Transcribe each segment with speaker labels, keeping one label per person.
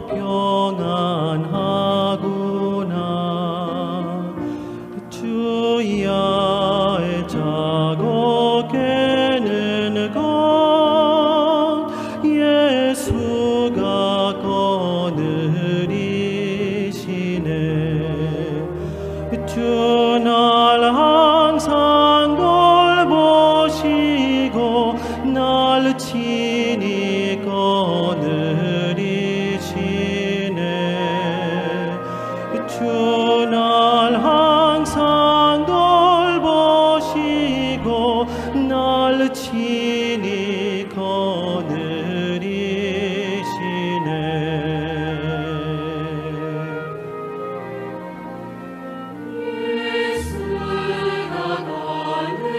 Speaker 1: 평안하구나. 주여 자고 깨는 것 예수가 거느리시네. 주 날 항상 돌보시고 날 친히 거느리시네. 주 날 항상 돌보시고 날 친히 거느리시네.
Speaker 2: 예수가 거느리시니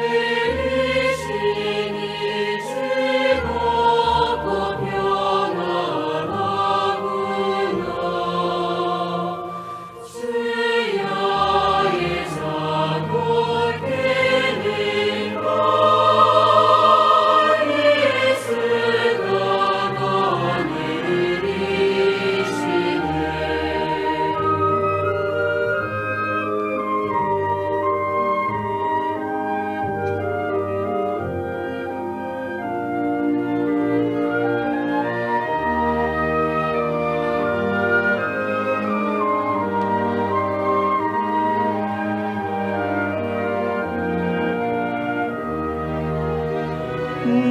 Speaker 2: 즐겁고 평안하구나. 주여의 자고 깨는 것 예수가 거느리시네.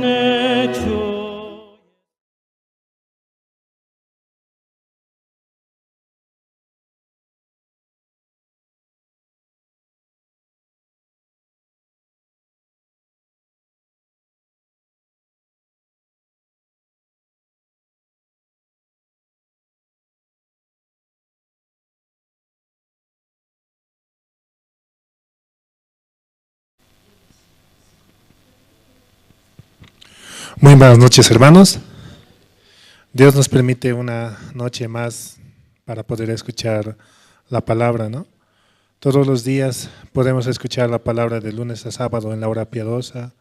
Speaker 1: 내 주
Speaker 3: Muy buenas noches, hermanos. Dios nos permite una noche más para poder escuchar la palabra, ¿no? Todos los días podemos escuchar la palabra de lunes a sábado en la hora piadosa.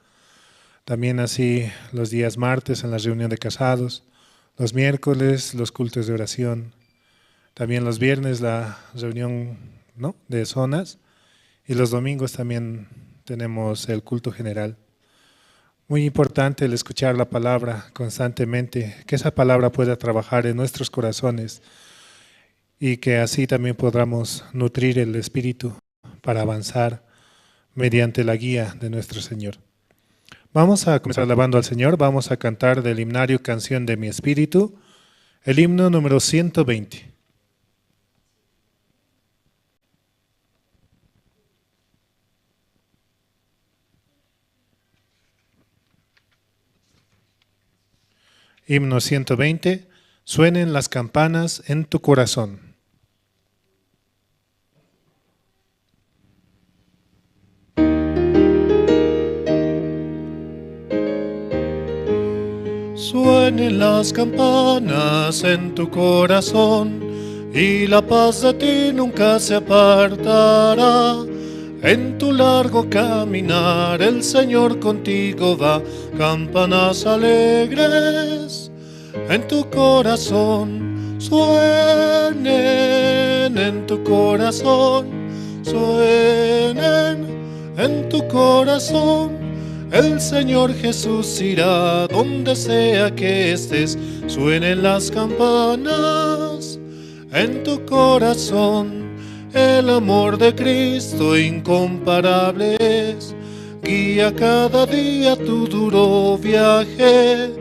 Speaker 3: También así los días martes en la reunión de casados, los miércoles los cultos de oración, también los viernes la reunión, ¿no?, de zonas, y los domingos también tenemos el culto general. Muy importante el escuchar la palabra constantemente, que esa palabra pueda trabajar en nuestros corazones y que así también podamos nutrir el espíritu para avanzar mediante la guía de nuestro Señor. Vamos a comenzar alabando al Señor, vamos a cantar del himnario Canción de mi Espíritu, el himno número 120. Himno 120, suenen las campanas en tu corazón. Suenen las campanas en tu corazón y la paz de ti nunca se apartará. En tu largo caminar el Señor contigo va, campanas alegres en tu corazón, suenen en tu corazón, suenen en tu corazón. El Señor Jesús irá donde sea que estés, suenen las campanas en tu corazón. El amor de Cristo incomparable es, guía cada día tu duro viaje.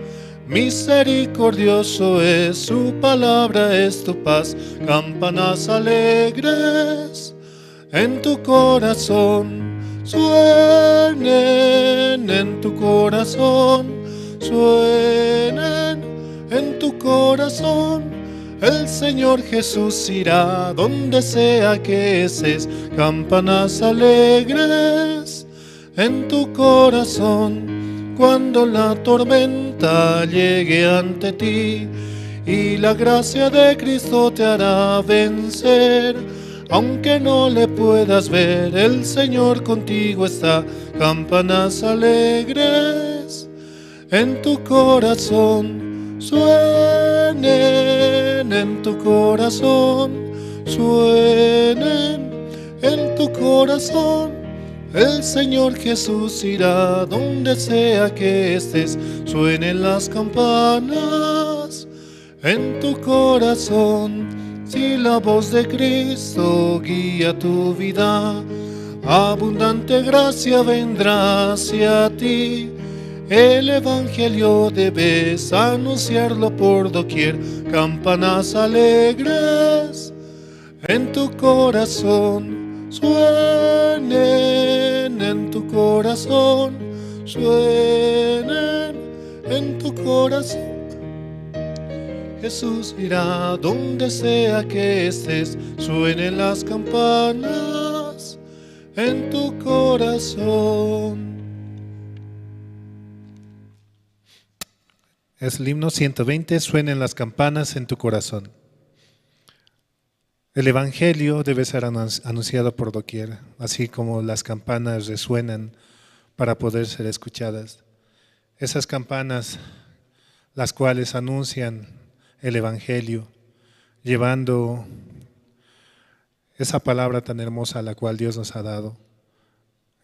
Speaker 3: Misericordioso es, su palabra es tu paz, campanas alegres en tu corazón, suenen en tu corazón, suenen en tu corazón. El Señor Jesús irá donde sea que estés, campanas alegres en tu corazón. Cuando la tormenta llegue ante ti y la gracia de Cristo te hará vencer, aunque no le puedas ver, el Señor contigo está, campanas alegres en tu corazón, suenen
Speaker 4: En tu corazón, suenen en tu corazón. El Señor Jesús irá donde sea que estés, suenen las campanas en tu corazón. Si la voz de Cristo guía tu vida, abundante gracia vendrá hacia ti. El Evangelio debes anunciarlo por doquier, campanas alegres en tu corazón. Suenen en tu corazón, suenen en tu corazón. Jesús irá donde sea que estés, suenen las campanas en tu corazón.
Speaker 3: Es el himno 120, suenen las campanas en tu corazón. El Evangelio debe ser anunciado por doquier, así como las campanas resuenan para poder ser escuchadas. Esas campanas, las cuales anuncian el Evangelio, llevando esa palabra tan hermosa a la cual Dios nos ha dado,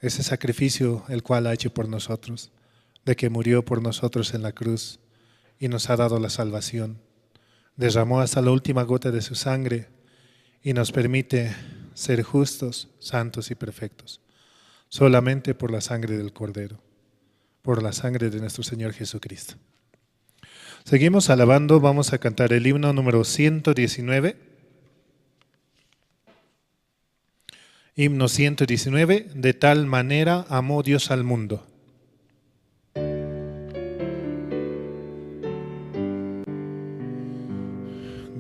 Speaker 3: ese sacrificio el cual ha hecho por nosotros, de que murió por nosotros en la cruz y nos ha dado la salvación. Derramó hasta la última gota de su sangre y nos permite ser justos, santos y perfectos, solamente por la sangre del Cordero, por la sangre de nuestro Señor Jesucristo. Seguimos alabando, vamos a cantar el himno número 119. Himno 119, de tal manera amó Dios al mundo.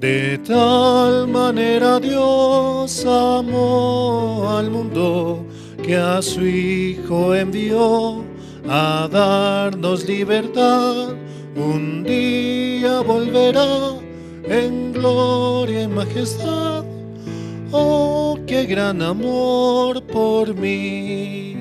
Speaker 4: De tal manera Dios amó al mundo, que a su Hijo envió a darnos libertad. Un día volverá en gloria y majestad. Oh, qué gran amor por mí.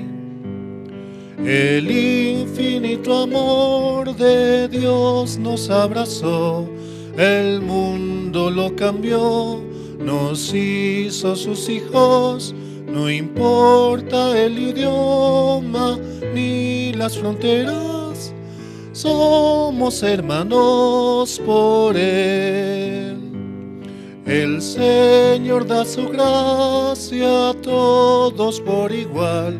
Speaker 4: El infinito amor de Dios nos abrazó, el mundo lo cambió, nos hizo sus hijos. No importa el idioma ni las fronteras, somos hermanos por Él. El Señor da su gracia a todos por igual,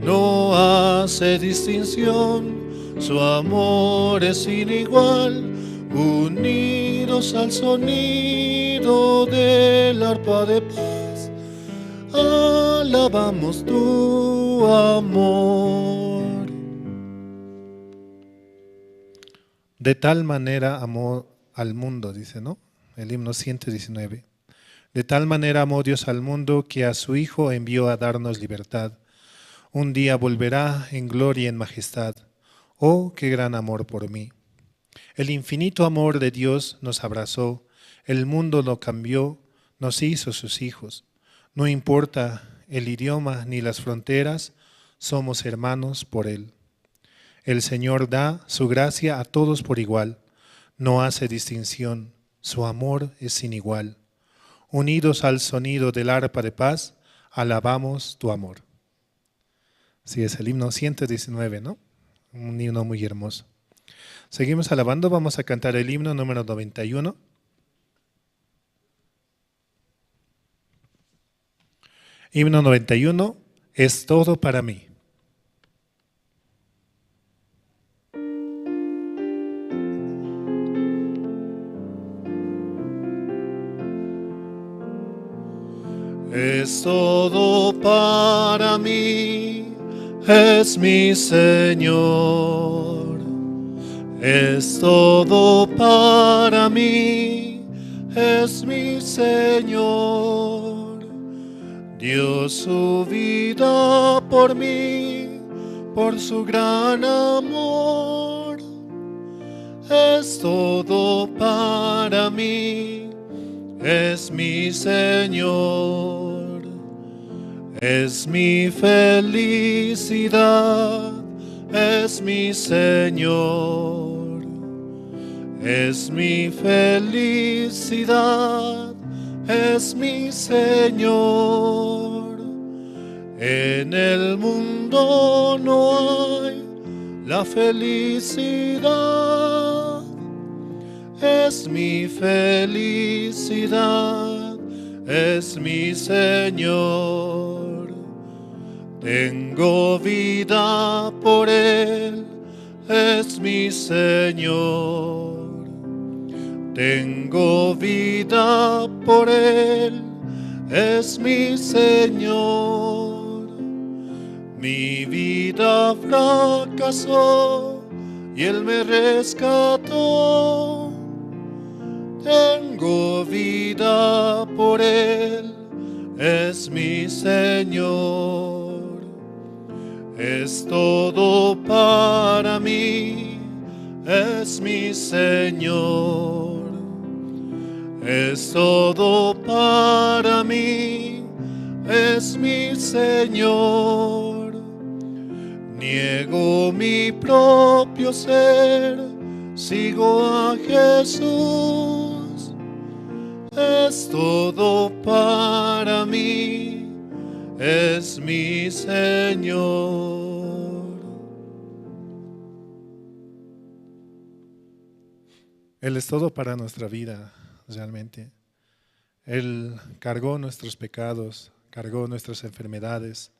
Speaker 4: no hace distinción, su amor es sin igual. Unidos al sonido del arpa de paz, alabamos tu amor.
Speaker 3: De tal manera amó al mundo, dice, ¿no? El himno 119. De tal manera amó Dios al mundo que a su Hijo envió a darnos libertad. Un día volverá en gloria y en majestad. Oh, qué gran amor por mí. El infinito amor de Dios nos abrazó, el mundo lo cambió, nos hizo sus hijos. No importa el idioma ni las fronteras, somos hermanos por Él. El Señor da su gracia a todos por igual, no hace distinción, su amor es sin igual. Unidos al sonido del arpa de paz, alabamos tu amor. Sí, es el himno 119, ¿no? Un himno muy hermoso. Seguimos alabando, vamos a cantar el himno número 91. Himno 91, es todo para mí.
Speaker 4: Es todo para mí, es mi Señor. Es todo para mí, es mi Señor. Dio su vida por mí, por su gran amor. Es todo para mí, es mi Señor. Es mi felicidad, es mi Señor. Es mi felicidad, es mi Señor. En el mundo no hay la felicidad. Es mi felicidad, es mi Señor. Tengo vida por Él, es mi Señor. Tengo vida por Él, es mi Señor. Mi vida fracasó y Él me rescató. Tengo vida por Él, es mi Señor. Es todo para mí, es mi Señor. Es todo para mí, es mi Señor. Niego mi propio ser, sigo a Jesús. Es todo para mí, es mi Señor.
Speaker 3: Él es todo para nuestra vida, realmente. Él cargó nuestros pecados, cargó nuestras enfermedades.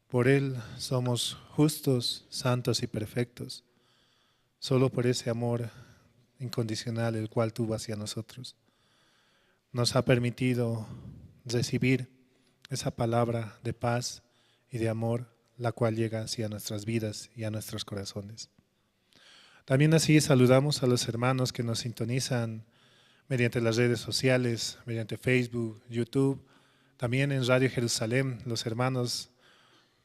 Speaker 3: Por Él somos justos, santos y perfectos, solo por ese amor incondicional el cual tuvo hacia nosotros. Nos ha permitido recibir esa palabra de paz y de amor, la cual llega hacia nuestras vidas y a nuestros corazones. También así saludamos a los hermanos que nos sintonizan mediante las redes sociales, mediante Facebook, YouTube, también en Radio Jerusalén. Los hermanos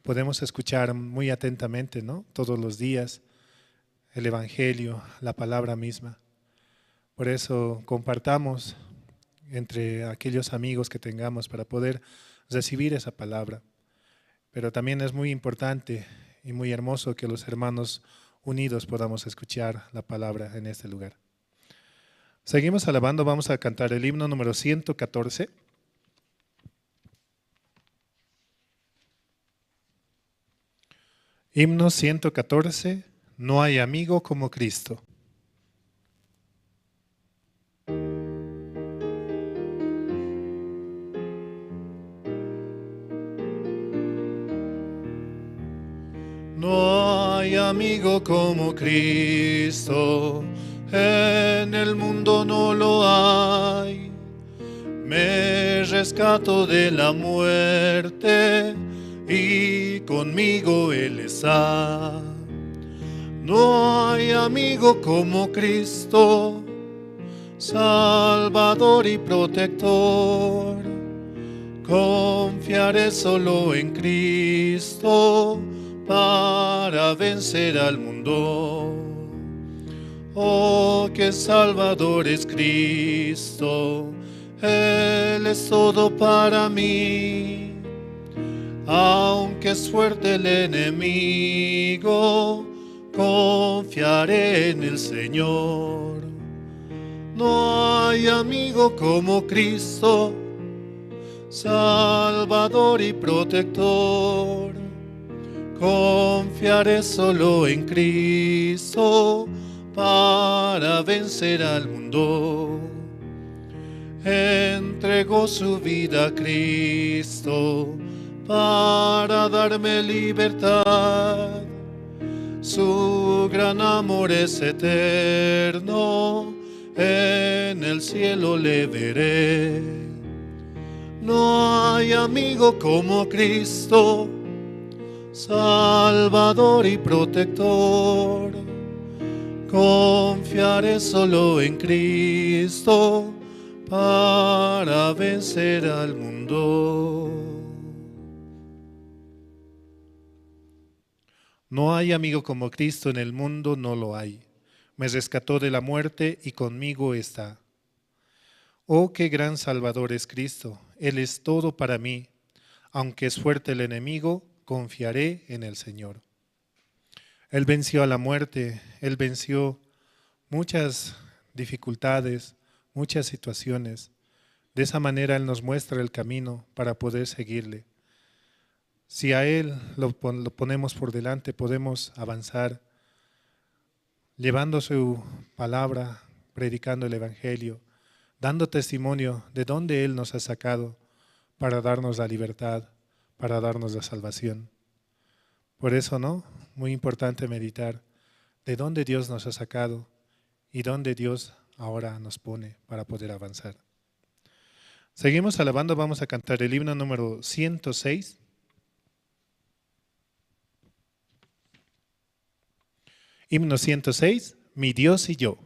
Speaker 3: podemos escuchar muy atentamente, ¿no?, todos los días el Evangelio, la palabra misma. Por eso compartamos entre aquellos amigos que tengamos para poder recibir esa palabra. Pero también es muy importante y muy hermoso que los hermanos unidos podamos escuchar la palabra en este lugar. Seguimos alabando, vamos a cantar el himno número 114. Himno 114, No hay amigo como Cristo.
Speaker 4: No hay amigo como Cristo, en el mundo no lo hay. Me rescató de la muerte y conmigo Él está. No hay amigo como Cristo, Salvador y protector. Confiaré solo en Cristo para vencer al mundo. Oh, qué Salvador es Cristo, Él es todo para mí. Aunque es fuerte el enemigo, confiaré en el Señor. No hay amigo como Cristo, Salvador y protector. Confiaré solo en Cristo para vencer al mundo. Entregó su vida a Cristo para darme libertad. Su gran amor es eterno, en el cielo le veré. No hay amigo como Cristo, Salvador y protector. Confiaré solo en Cristo para vencer al mundo.
Speaker 3: No hay amigo como Cristo en el mundo, no lo hay. Me rescató de la muerte y conmigo está. Oh, qué gran Salvador es Cristo. Él es todo para mí. Aunque es fuerte el enemigo, confiaré en el Señor. Él venció a la muerte, Él venció muchas dificultades, muchas situaciones. De esa manera Él nos muestra el camino para poder seguirle. Si a Él lo ponemos por delante, podemos avanzar llevando su palabra, predicando el Evangelio, dando testimonio de dónde Él nos ha sacado para darnos la libertad, para darnos la salvación. Por eso, ¿no? Muy importante meditar de dónde Dios nos ha sacado y dónde Dios ahora nos pone para poder avanzar. Seguimos alabando, vamos a cantar el himno número 106. Himno 106, Mi Dios y yo.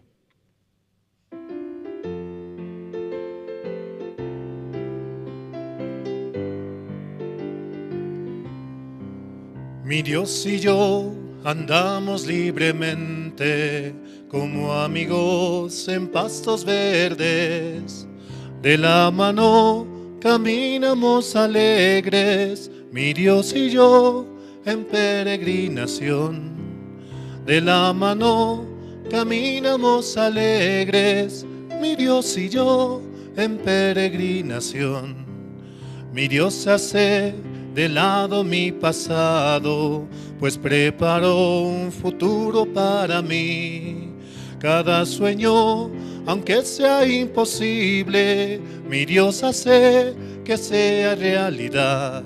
Speaker 4: Mi Dios y yo andamos libremente como amigos en pastos verdes. De la mano caminamos alegres, mi Dios y yo en peregrinación. De la mano caminamos alegres, mi Dios y yo en peregrinación. Mi Dios hace de lado mi pasado, pues preparó un futuro para mí. Cada sueño, aunque sea imposible, mi Dios hace que sea realidad.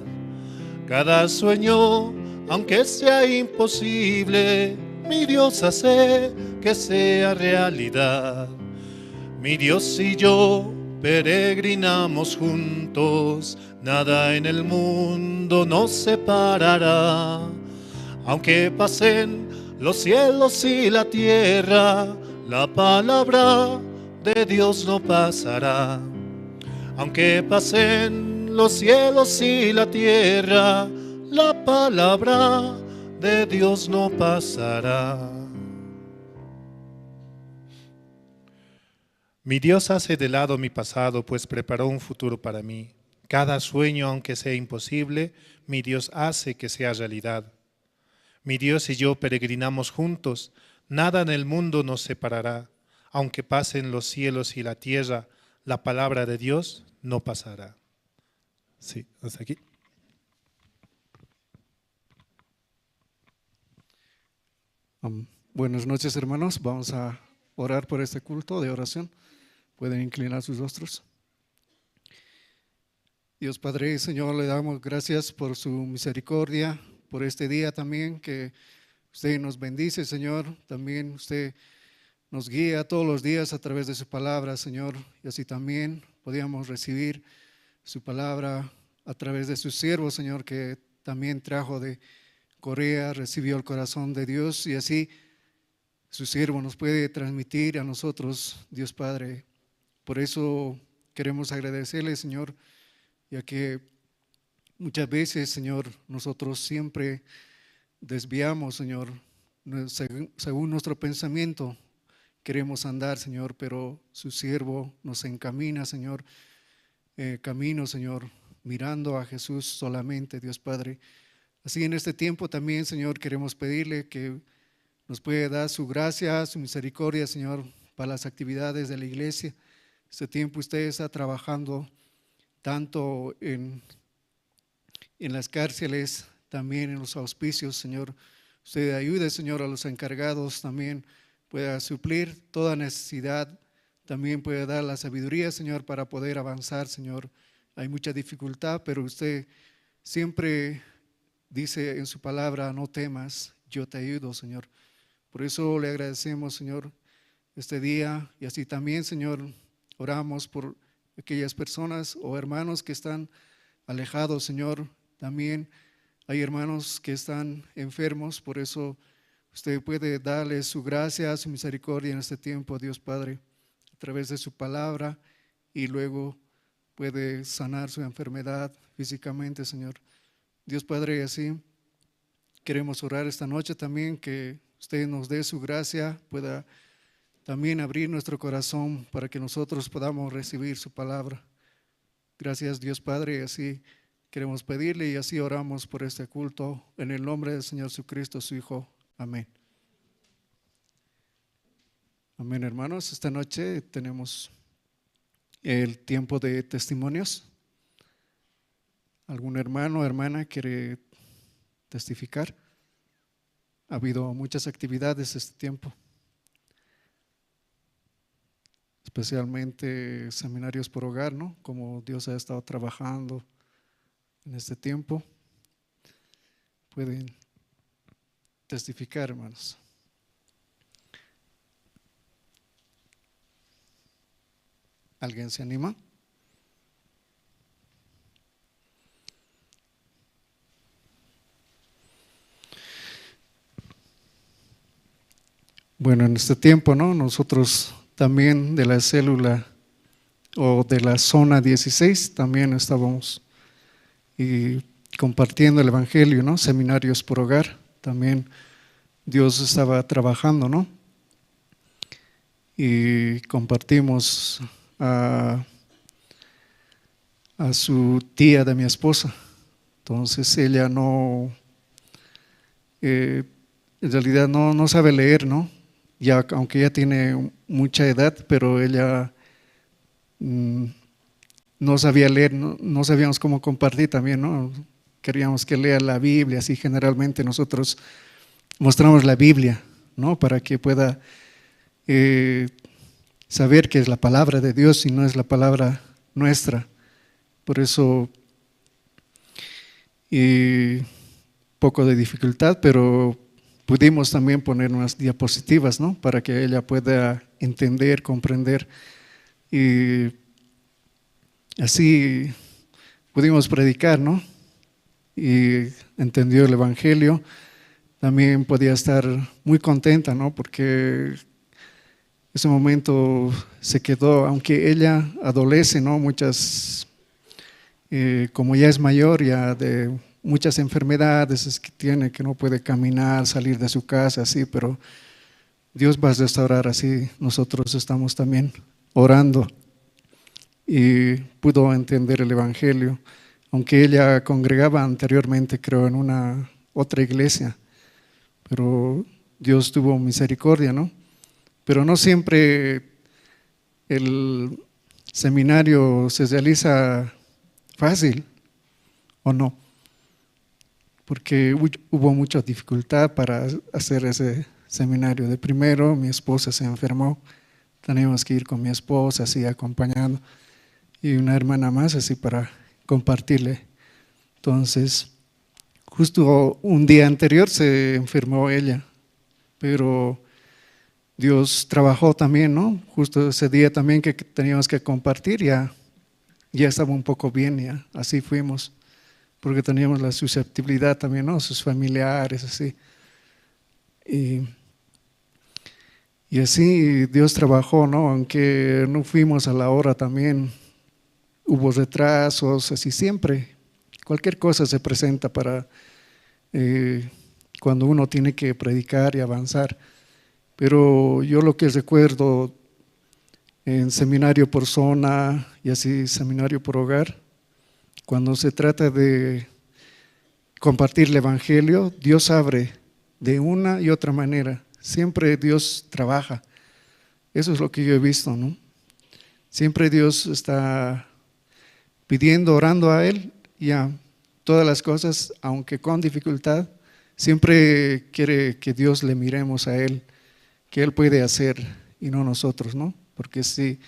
Speaker 4: Cada sueño, aunque sea imposible, mi Dios hace que sea realidad. Mi Dios y yo peregrinamos juntos, nada en el mundo nos separará. Aunque pasen los cielos y la tierra, la palabra de Dios no pasará. Aunque pasen los cielos y la tierra, la palabra de Dios no pasará.
Speaker 3: Mi Dios hace de lado mi pasado, pues preparó un futuro para mí. Cada sueño, aunque sea imposible, mi Dios hace que sea realidad. Mi Dios y yo peregrinamos juntos, nada en el mundo nos separará. Aunque pasen los cielos y la tierra, la palabra de Dios no pasará. Sí, hasta aquí.
Speaker 5: Buenas noches, hermanos. Vamos a orar por este culto de oración. Pueden inclinar sus rostros. Dios Padre, Señor, le damos gracias por su misericordia, por este día también que usted nos bendice, Señor. También usted nos guía todos los días a través de su palabra, Señor. Y así también podíamos recibir su palabra a través de su siervo, Señor, que también trajo de Corea, recibió el corazón de Dios y así su siervo nos puede transmitir a nosotros, Dios Padre. Por eso queremos agradecerle, Señor, ya que muchas veces, Señor, nosotros siempre desviamos, Señor, según nuestro pensamiento queremos andar, Señor, pero su siervo nos encamina, Señor, camino, Señor, mirando a Jesús solamente, Dios Padre. Así en este tiempo también, Señor, queremos pedirle que nos pueda dar su gracia, su misericordia, Señor, para las actividades de la iglesia. Este tiempo usted está trabajando tanto en las cárceles, también en los auspicios, Señor. Usted ayude, Señor, a los encargados también, pueda suplir toda necesidad, también pueda dar la sabiduría, Señor, para poder avanzar, Señor. Hay mucha dificultad, pero usted siempre dice en su palabra, no temas, yo te ayudo, Señor. Por eso le agradecemos, Señor, este día y así también, Señor, oramos por aquellas personas o hermanos que están alejados, Señor. También hay hermanos que están enfermos, por eso usted puede darles su gracia, su misericordia en este tiempo, Dios Padre, a través de su palabra y luego puede sanar su enfermedad físicamente, Señor. Dios Padre, así queremos orar esta noche también, que usted nos dé su gracia, pueda también abrir nuestro corazón para que nosotros podamos recibir su palabra. Gracias, Dios Padre, así queremos pedirle y así oramos por este culto en el nombre del Señor Jesucristo, su Hijo. Amén. Amén, hermanos. Esta noche tenemos el tiempo de testimonios. ¿Algún hermano o hermana quiere testificar? Ha habido muchas actividades este tiempo, especialmente seminarios por hogar, ¿no? Como Dios ha estado trabajando en este tiempo. Pueden testificar, hermanos. ¿Alguien se anima? Bueno, en este tiempo, ¿no? Nosotros también de la célula o de la zona 16 también estábamos y compartiendo el evangelio, ¿no? Seminarios por hogar, también Dios estaba trabajando, ¿no? Y compartimos a su tía de mi esposa. Entonces ella no, en realidad no sabe leer, ¿no? Ya, aunque ya tiene mucha edad, pero ella no sabía leer, no sabíamos cómo compartir también, ¿no? Queríamos que lea la Biblia, así generalmente nosotros mostramos la Biblia, ¿no? Para que pueda saber que es la palabra de Dios y no es la palabra nuestra. Por eso, poco de dificultad, pero pudimos también poner unas diapositivas, ¿no? Para que ella pueda entender, comprender. Y así pudimos predicar, ¿no? Y entendió el evangelio. También podía estar muy contenta, ¿no? Porque ese momento se quedó, aunque ella adolece, ¿no? Muchas, como ya es mayor, ya de muchas enfermedades es que tiene, que no puede caminar, salir de su casa, así, pero Dios va a restaurar así. Nosotros estamos también orando y pudo entender el evangelio, aunque ella congregaba anteriormente, creo, en una otra iglesia, pero Dios tuvo misericordia, ¿no? Pero no siempre el seminario se realiza fácil, ¿o no? Porque hubo mucha dificultad para hacer ese seminario. De primero, mi esposa se enfermó, teníamos que ir con mi esposa, así acompañando, y una hermana más, así para compartirle. Entonces, justo un día anterior se enfermó ella, pero Dios trabajó también, ¿no? Justo ese día también que teníamos que compartir, ya estaba un poco bien, ya, así fuimos, porque teníamos la susceptibilidad también, ¿no? Sus familiares, así. Y así Dios trabajó, ¿no? Aunque no fuimos a la hora también, hubo retrasos, así siempre. Cualquier cosa se presenta para cuando uno tiene que predicar y avanzar. Pero yo lo que recuerdo en seminario por zona y así seminario por hogar, cuando se trata de compartir el evangelio, Dios abre de una y otra manera. Siempre Dios trabaja. Eso es lo que yo he visto, ¿no? Siempre Dios está pidiendo, orando a Él, ya todas las cosas, aunque con dificultad, siempre quiere que Dios le miremos a Él, que Él puede hacer y no nosotros, ¿no? Porque si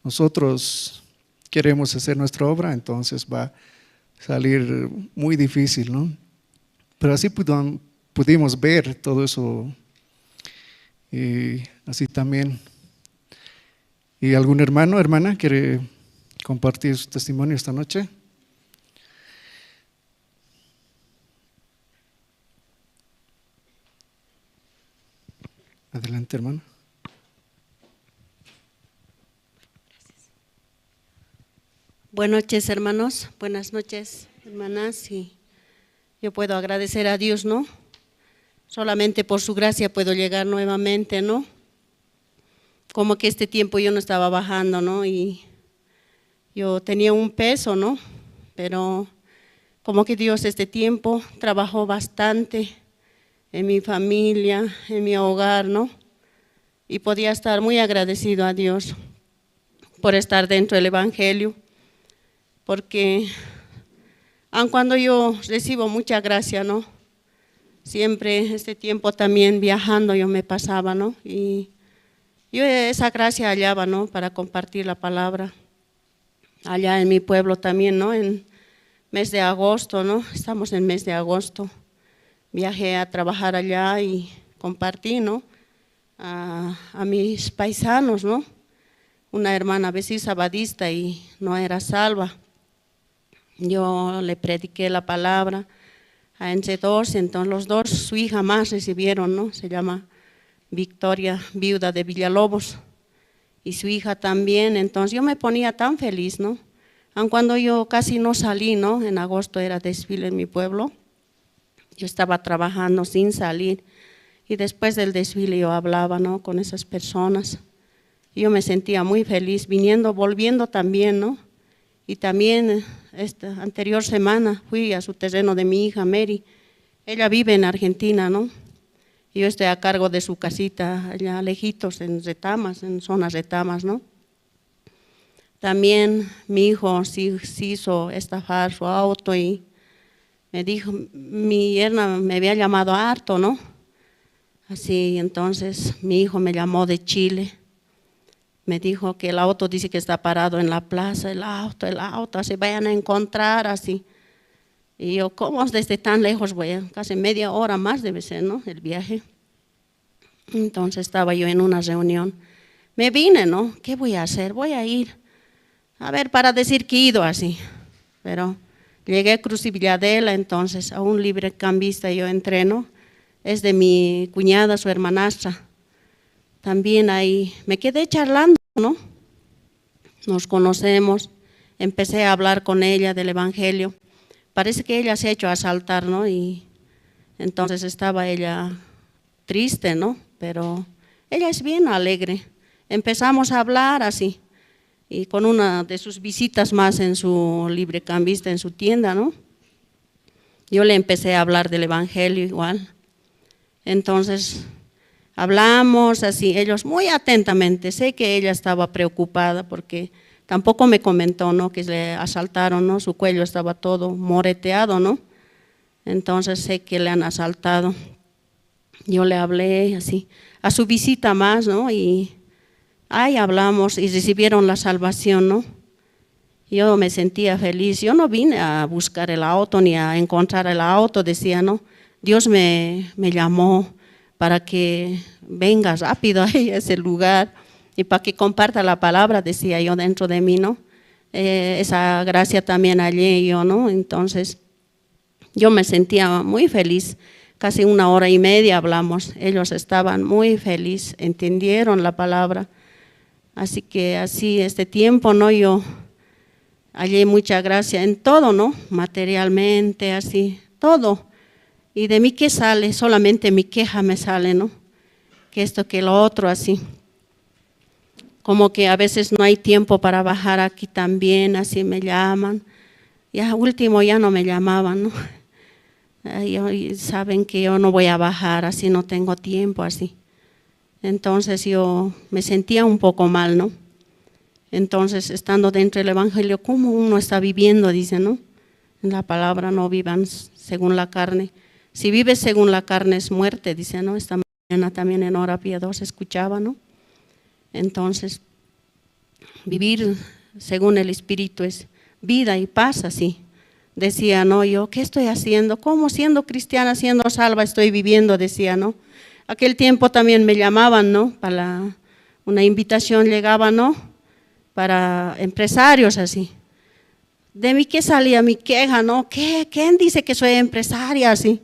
Speaker 5: nosotros queremos hacer nuestra obra, entonces va a salir muy difícil, ¿no? Pero así pudimos ver todo eso, y así también. ¿Y algún hermano, hermana quiere compartir su testimonio esta noche? Adelante, hermano.
Speaker 6: Gracias. Buenas noches, hermanos. Buenas noches, hermanas. Y yo puedo agradecer a Dios, ¿no? Solamente por su gracia puedo llegar nuevamente, ¿no? Como que este tiempo yo no estaba bajando, ¿no? Y yo tenía un peso, ¿no? Pero como que Dios este tiempo trabajó bastante en mi familia, en mi hogar, ¿no? Y podía estar muy agradecido a Dios por estar dentro del Evangelio, porque aun cuando yo recibo mucha gracia, ¿no? Siempre este tiempo también viajando yo me pasaba, ¿no? Y yo esa gracia hallaba, ¿no? Para compartir la palabra allá en mi pueblo también, ¿no? En mes de agosto, ¿no? Estamos en mes de agosto. Viajé a trabajar allá y compartí, ¿no? A mis paisanos, ¿no? Una hermana vecina badista y no era salva. Yo le prediqué la palabra a entre dos, entonces los dos, su hija más recibieron, ¿no? Se llama Victoria, viuda de Villalobos, y su hija también. Entonces yo me ponía tan feliz, ¿no? Aun cuando yo casi no salí, ¿no? En agosto era desfile en mi pueblo, yo estaba trabajando sin salir, y después del desfile yo hablaba, ¿no? Con esas personas. Yo me sentía muy feliz, viniendo, volviendo también, ¿no? Y también esta anterior semana fui a su terreno de mi hija Mary. Ella vive en Argentina, ¿no? Yo estoy a cargo de su casita allá lejitos, en Retamas, en zona Retamas, ¿no? También mi hijo sí hizo estafar su auto y me dijo, mi yerna me había llamado harto, ¿no? Así, entonces mi hijo me llamó de Chile. Me dijo que el auto dice que está parado en la plaza, el auto, así vayan a encontrar, así. Y yo, ¿cómo desde tan lejos voy? Casi media hora más debe ser, ¿no? El viaje. Entonces estaba yo en una reunión. Me vine, ¿no? ¿Qué voy a hacer? Voy a ir. A ver, para decir que he ido así. Pero llegué a Cruz y Villadela, entonces a un librecambista yo entré, ¿no? Es de mi cuñada, su hermanastra. También ahí me quedé charlando, ¿no? Nos conocemos, empecé a hablar con ella del Evangelio. Parece que ella se ha hecho asaltar, ¿no? Y entonces estaba ella triste, ¿no? Pero ella es bien alegre. Empezamos a hablar así, y con una de sus visitas más en su librecambista, en su tienda, ¿no? Yo le empecé a hablar del Evangelio igual. Entonces hablamos así, ellos muy atentamente. Sé que ella estaba preocupada porque tampoco me comentó, ¿no? Que le asaltaron, ¿no? Su cuello estaba todo moreteado, ¿no? Entonces sé que le han asaltado. Yo le hablé así, a su visita más, ¿no? Y ahí hablamos y recibieron la salvación, ¿no? Yo me sentía feliz. Yo no vine a buscar el auto ni a encontrar el auto, decía, ¿no? Dios me llamó para que venga rápido a ese lugar y para que comparta la palabra, decía yo dentro de mí, ¿no? Esa gracia también hallé yo, ¿no? Entonces yo me sentía muy feliz. Casi 1h30 hablamos, ellos estaban muy felices, entendieron la palabra. Así que así este tiempo, ¿no? Yo hallé mucha gracia en todo, ¿no? Materialmente, así, todo. Y de mí qué sale, solamente mi queja me sale, ¿no? Que esto, que lo otro, así. Como que a veces no hay tiempo para bajar aquí también, así me llaman. Ya último ya no me llamaban, ¿no? Ay, saben que yo no voy a bajar, así no tengo tiempo, así. Entonces yo me sentía un poco mal, ¿no? Entonces, estando dentro del Evangelio, ¿cómo uno está viviendo? Dice, ¿no? En la palabra no vivan según la carne. Si vives según la carne es muerte, dice, ¿no? Esta mañana también en hora piadosa escuchaba, ¿no? Entonces, vivir según el Espíritu es vida y paz, así. Decía, ¿no? Yo, ¿qué estoy haciendo? ¿Cómo siendo cristiana, siendo salva estoy viviendo? Decía, ¿no? Aquel tiempo también me llamaban, ¿no? Para una invitación llegaba, ¿no? Para empresarios, así. De mí qué salía mi queja, ¿no? ¿Qué? ¿Quién dice que soy empresaria, así?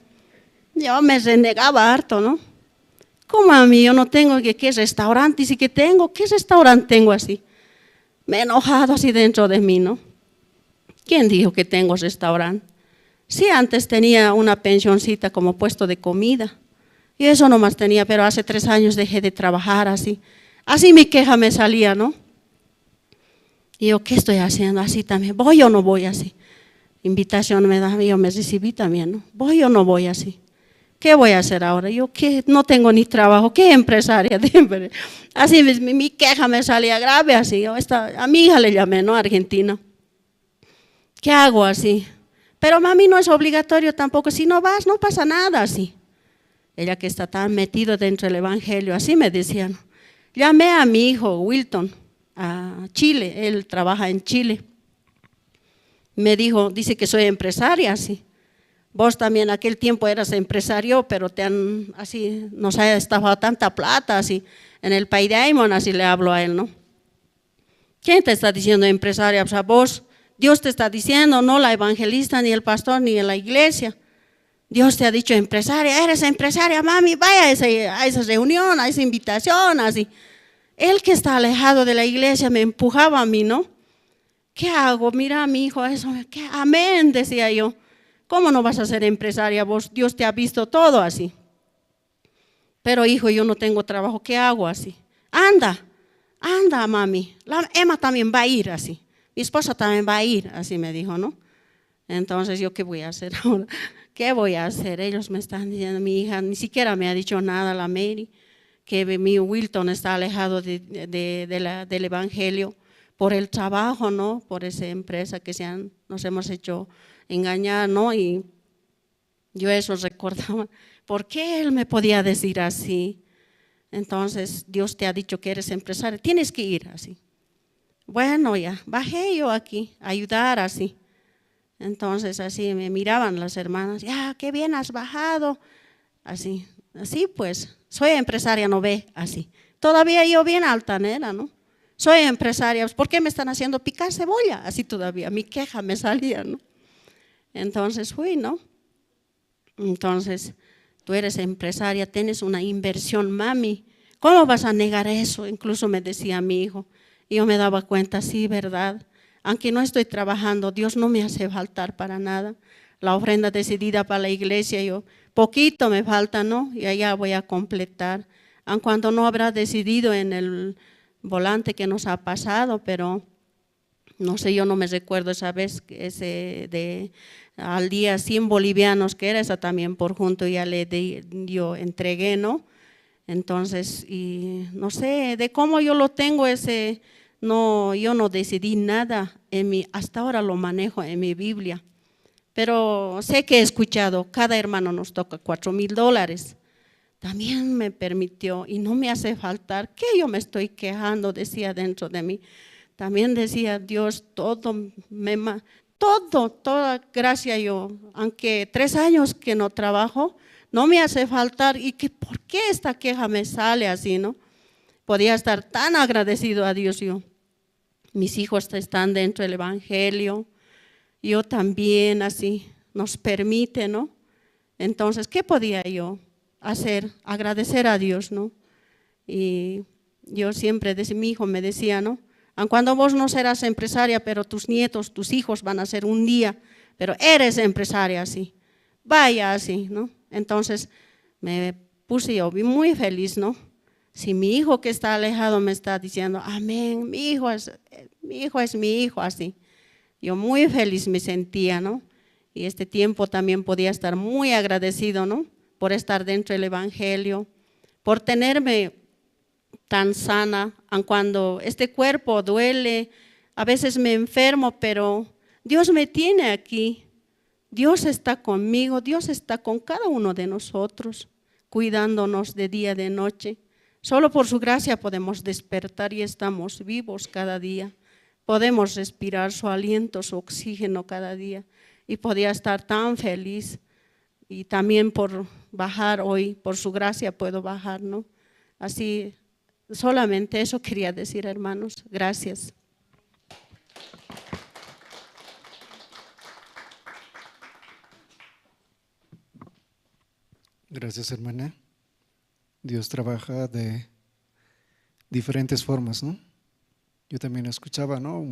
Speaker 6: Yo me renegaba harto, ¿no? ¿Cómo a mí? Yo no tengo, ¿qué restaurante dice que tengo? ¿Qué restaurante tengo así? Me he enojado así dentro de mí, ¿no? ¿Quién dijo que tengo restaurante? Sí, antes tenía una pensioncita como puesto de comida. Y eso nomás tenía, pero hace 3 años dejé de trabajar así. Así mi queja me salía, ¿no? Y yo, ¿qué estoy haciendo? Así también, ¿voy o no voy así? Invitación me da, yo me recibí también, ¿no? ¿Voy o no voy así? ¿Qué voy a hacer ahora? Yo que no tengo ni trabajo, ¿qué empresaria? Así mi queja me salía grave así. Yo a mi hija le llamé, ¿no? Argentina. ¿Qué hago así? Pero mami, no es obligatorio tampoco. Si no vas, no pasa nada así. Ella que está tan metida dentro del evangelio, así me decían. Llamé a mi hijo Wilton a Chile, él trabaja en Chile. Me dijo, dice que soy empresaria, así. Vos también aquel tiempo eras empresario, pero te han, así, nos ha estafado tanta plata, así, en el país de Aymon, así le hablo a él, ¿no? ¿Quién te está diciendo empresaria? O sea, vos, Dios te está diciendo, no la evangelista, ni el pastor, ni la iglesia. Dios te ha dicho empresaria, eres empresaria, mami, vaya a esa reunión, a esa invitación, así. Él que está alejado de la iglesia me empujaba a mí, ¿no? ¿Qué hago? Mira a mi hijo, eso, ¿qué? Amén, decía yo. ¿Cómo no vas a ser empresaria vos? Dios te ha visto todo así. Pero hijo, yo no tengo trabajo, ¿qué hago así? Anda, anda mami, la Emma también va a ir así. Mi esposa también va a ir, así me dijo, ¿no? Entonces, ¿yo qué voy a hacer ahora? ¿Qué voy a hacer? Ellos me están diciendo, mi hija ni siquiera me ha dicho nada, la Mary, que mi Wilton está alejado del evangelio por el trabajo, ¿no? Por esa empresa que nos hemos hecho engañar, ¿no? Y yo eso recordaba, ¿por qué él me podía decir así? Entonces, Dios te ha dicho que eres empresario, tienes que ir así. Bueno, ya, bajé yo aquí a ayudar así. Entonces, así me miraban las hermanas, ya, qué bien has bajado. Así, así pues, soy empresaria, no ve, así. Todavía yo bien altanera, ¿no? Soy empresaria, ¿por qué me están haciendo picar cebolla? Así todavía, mi queja me salía, ¿no? Entonces fui, ¿no? Entonces, tú eres empresaria, tienes una inversión, mami. ¿Cómo vas a negar eso? Incluso me decía mi hijo. Y yo me daba cuenta, sí, ¿verdad? Aunque no estoy trabajando, Dios no me hace faltar para nada. La ofrenda decidida para la iglesia, yo poquito me falta, ¿no? Y allá voy a completar. Aun cuando no habrá decidido en el volante que nos ha pasado, pero no sé, yo no me recuerdo esa vez, ese de al día 100 bolivianos que era esa también por junto, ya le di, yo entregué, ¿no? Entonces, y no sé, de cómo yo lo tengo ese, no, yo no decidí nada, hasta ahora lo manejo en mi Biblia, pero sé que he escuchado, cada hermano nos toca $4,000. También me permitió y no me hace faltar, ¿qué yo me estoy quejando? Decía dentro de mí. También decía Dios, todo, toda gracia yo, aunque 3 años que no trabajo, no me hace faltar y que ¿por qué esta queja me sale así, no? Podía estar tan agradecido a Dios yo. Mis hijos están dentro del evangelio, yo también así, nos permite, ¿no? Entonces, ¿qué podía yo hacer? Agradecer a Dios, ¿no? Y yo siempre, decía, mi hijo me decía, ¿no? Aun cuando vos no serás empresaria, pero tus nietos, tus hijos van a ser un día, pero eres empresaria así, vaya así, ¿no? Entonces me puse yo muy feliz, ¿no? Si mi hijo que está alejado me está diciendo, amén, mi hijo es mi hijo, así. Yo muy feliz me sentía, ¿no? Y este tiempo también podía estar muy agradecido, ¿no? Por estar dentro del evangelio, por tenerme tan sana, aun cuando este cuerpo duele, a veces me enfermo, pero Dios me tiene aquí, Dios está conmigo, Dios está con cada uno de nosotros, cuidándonos de día, de noche. Solo por su gracia podemos despertar y estamos vivos cada día. Podemos respirar su aliento, su oxígeno cada día. Y podía estar tan feliz. Y también por bajar hoy, por su gracia puedo bajar, ¿no? Así, solamente eso quería decir, hermanos. Gracias.
Speaker 5: Gracias, hermana. Dios trabaja de diferentes formas, ¿no? Yo también escuchaba, ¿no?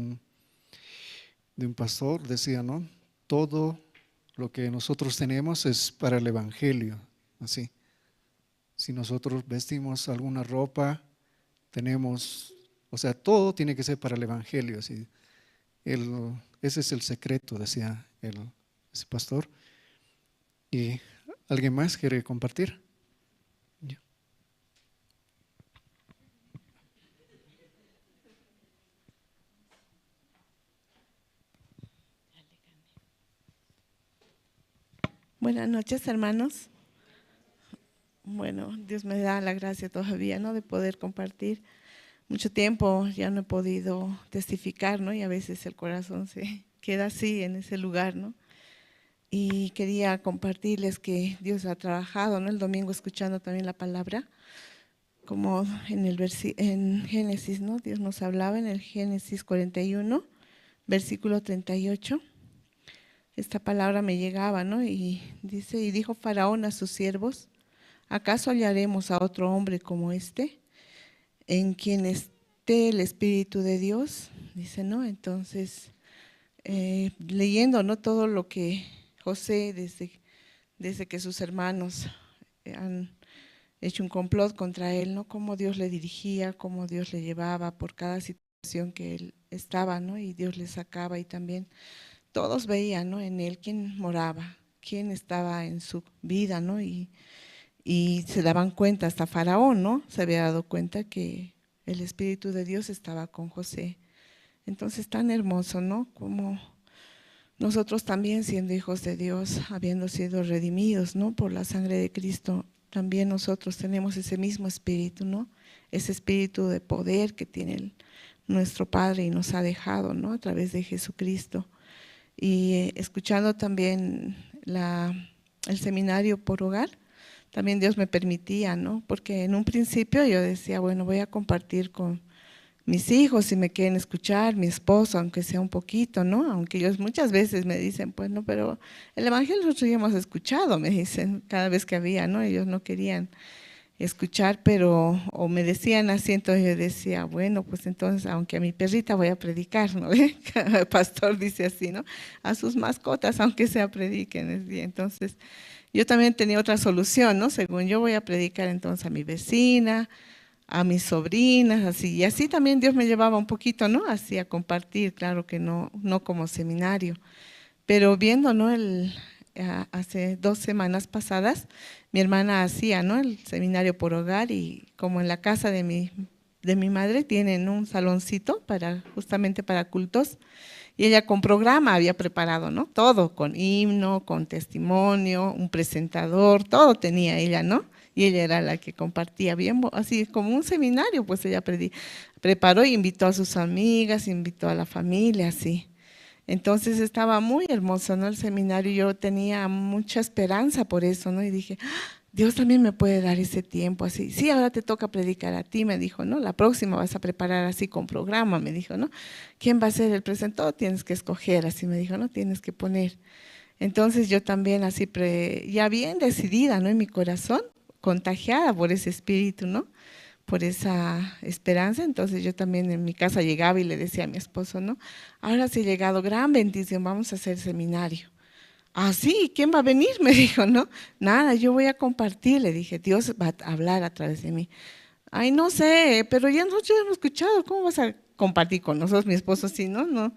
Speaker 5: De un pastor, decía, ¿no? Todo lo que nosotros tenemos es para el evangelio, así. Si nosotros vestimos alguna ropa, tenemos, o sea, todo tiene que ser para el evangelio, así. Ese es el secreto, decía ese pastor. Y ¿Alguien más quiere compartir?
Speaker 7: Buenas noches, hermanos. Bueno, Dios me da la gracia todavía, ¿no?, de poder compartir. Mucho tiempo ya no he podido testificar, ¿no? Y a veces el corazón se queda así en ese lugar, ¿no? Y quería compartirles que Dios ha trabajado, ¿no? El domingo escuchando también la palabra, como en Génesis, ¿no? Dios nos hablaba en el Génesis 41, versículo 38. Esta palabra me llegaba, ¿no? Y dice, y dijo Faraón a sus siervos, ¿acaso hallaremos a otro hombre como este, en quien esté el Espíritu de Dios? Dice, ¿no? Entonces, leyendo, ¿no?, todo lo que José, desde que sus hermanos han hecho un complot contra él, ¿no?, cómo Dios le dirigía, cómo Dios le llevaba por cada situación que él estaba, ¿no?, y Dios le sacaba, y también todos veían, ¿no?, en él quién moraba, quién estaba en su vida, ¿no?, y se daban cuenta, hasta Faraón, ¿no?, se había dado cuenta que el Espíritu de Dios estaba con José. Entonces, tan hermoso, ¿no?, como nosotros también, siendo hijos de Dios, habiendo sido redimidos, ¿no?, por la sangre de Cristo, también nosotros tenemos ese mismo espíritu, ¿no?, ese espíritu de poder que tiene nuestro Padre y nos ha dejado, ¿no?, a través de Jesucristo. Y escuchando también el seminario por hogar, también Dios me permitía, ¿no?, porque en un principio yo decía, bueno, voy a compartir con mis hijos, si me quieren escuchar, mi esposo, aunque sea un poquito, ¿no?, aunque ellos muchas veces me dicen, pues no, pero el evangelio nosotros ya hemos escuchado, me dicen, cada vez que había, ¿no?, ellos no querían escuchar, pero, o me decían así, entonces yo decía, bueno, pues entonces, aunque a mi perrita voy a predicar, ¿no? El pastor dice así, ¿no?, a sus mascotas, aunque sea prediquen. Y entonces, yo también tenía otra solución, ¿no?, según yo voy a predicar entonces a mi vecina, a mis sobrinas, así, y así también Dios me llevaba un poquito, ¿no?, así a compartir, claro que no como seminario, pero viendo, ¿no?, hace 2 semanas pasadas, mi hermana hacía, ¿no?, el seminario por hogar, y como en la casa de mi madre tienen un saloncito justamente para cultos, y ella con programa había preparado, ¿no?, todo, con himno, con testimonio, un presentador, todo tenía ella, ¿no?, y ella era la que compartía bien, así como un seminario, pues ella preparó y invitó a sus amigas, invitó a la familia, así. Entonces estaba muy hermoso, ¿no?, el seminario, yo tenía mucha esperanza por eso, ¿no?, y dije, Dios también me puede dar ese tiempo, así, sí, ahora te toca predicar a ti, me dijo, ¿no?, la próxima vas a preparar así con programa, me dijo, ¿no?, ¿quién va a ser el presentador? Tienes que escoger, así me dijo, ¿no?, tienes que poner. Entonces yo también así, ya bien decidida, ¿no?, en mi corazón, contagiada por ese espíritu, ¿no?, por esa esperanza. Entonces yo también en mi casa llegaba y le decía a mi esposo, ¿no?, ahora sí ha llegado gran bendición, vamos a hacer seminario. Ah, sí, ¿quién va a venir? Me dijo, ¿no? Nada, yo voy a compartir, le dije, Dios va a hablar a través de mí. Ay, no sé, pero ya nosotros ya hemos escuchado, ¿cómo vas a compartir con nosotros? Mi esposo, sí, no, no,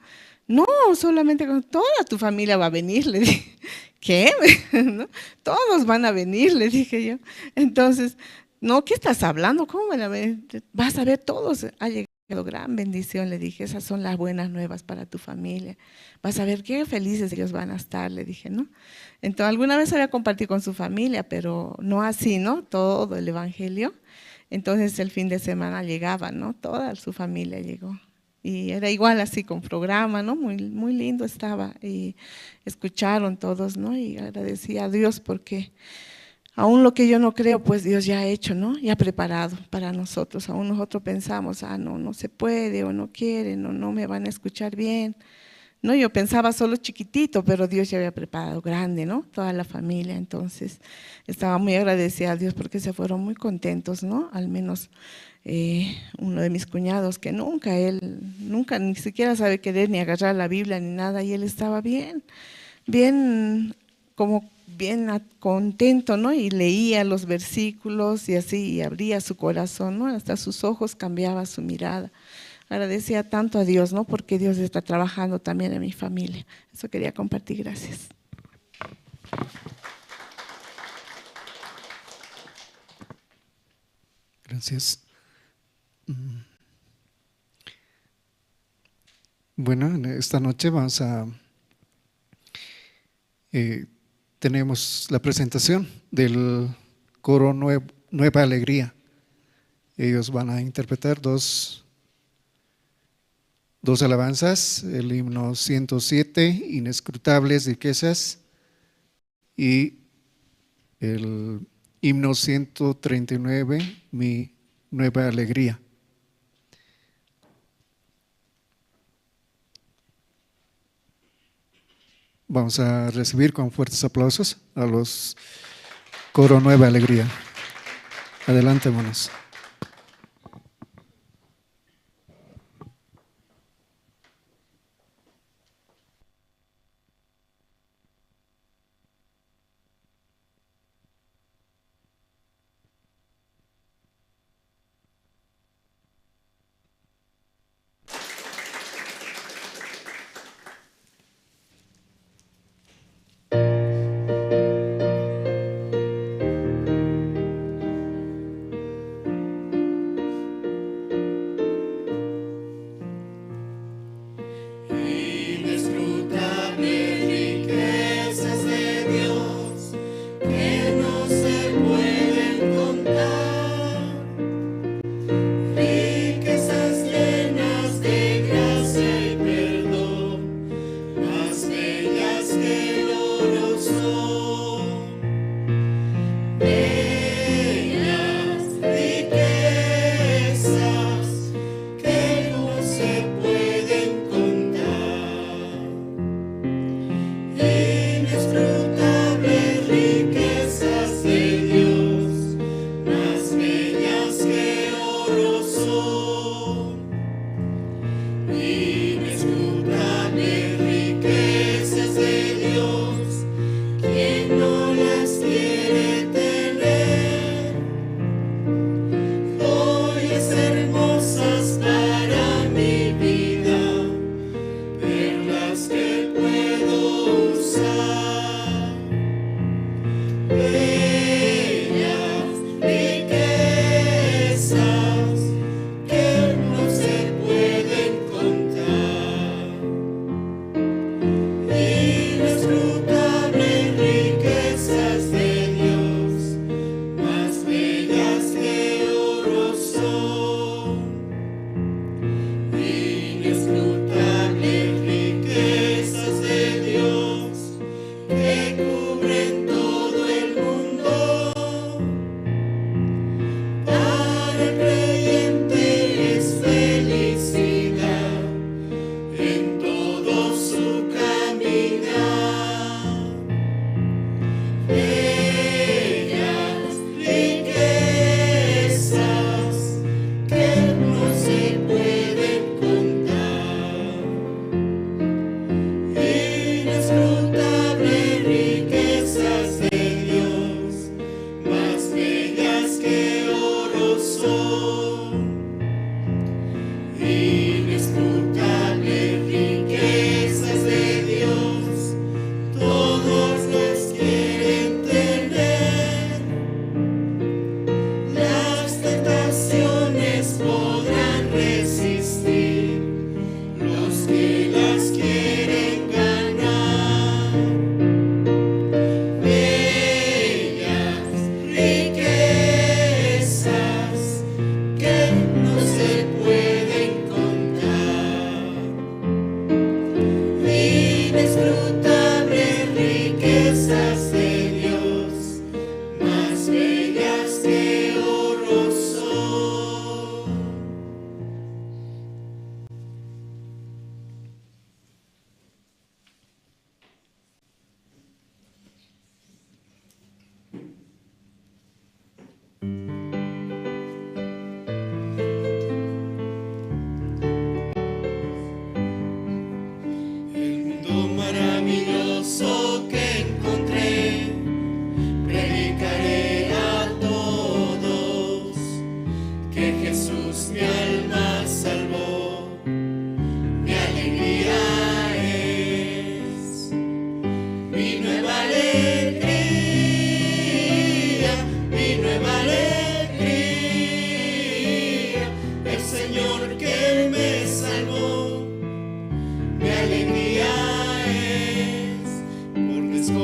Speaker 7: no, solamente con toda tu familia va a venir, le dije. ¿Qué? ¿No? Todos van a venir, le dije yo. Entonces, no, ¿qué estás hablando? ¿Cómo van a venir? Vas a ver todos, ha llegado gran bendición, le dije, esas son las buenas nuevas para tu familia. Vas a ver qué felices ellos van a estar, le dije, ¿no? Entonces, alguna vez había compartido con su familia, pero no así, ¿no? Todo el evangelio. Entonces, el fin de semana llegaba, ¿no? Toda su familia llegó. Y era igual así con programa, ¿no? Muy, muy lindo estaba. Y escucharon todos, ¿no? Y agradecía a Dios porque aún lo que yo no creo, pues Dios ya ha hecho, ¿no? Ya ha preparado para nosotros. Aún nosotros pensamos, ah, no, no se puede, o no quieren, o no me van a escuchar bien. No, yo pensaba solo chiquitito, pero Dios ya había preparado grande, ¿no? Toda la familia. Entonces, estaba muy agradecida a Dios porque se fueron muy contentos, ¿no? Al menos uno de mis cuñados, que nunca, él, nunca ni siquiera sabe querer ni agarrar la Biblia ni nada, y él estaba bien, bien, como bien contento, ¿no? Y leía los versículos y así, y abría su corazón, ¿no? Hasta sus ojos cambiaba su mirada. Agradecía tanto a Dios, ¿no? Porque Dios está trabajando también en mi familia. Eso quería compartir, gracias.
Speaker 5: Gracias. Bueno, en esta noche vamos a tenemos la presentación del coro Nueva Alegría. Ellos van a interpretar dos alabanzas, el himno 107, Inescrutables Riquezas, y el himno 139, Mi Nueva Alegría. Vamos a recibir con fuertes aplausos a los coro Nueva Alegría. Adelante, hermanos.
Speaker 2: Perlas que puedo usar.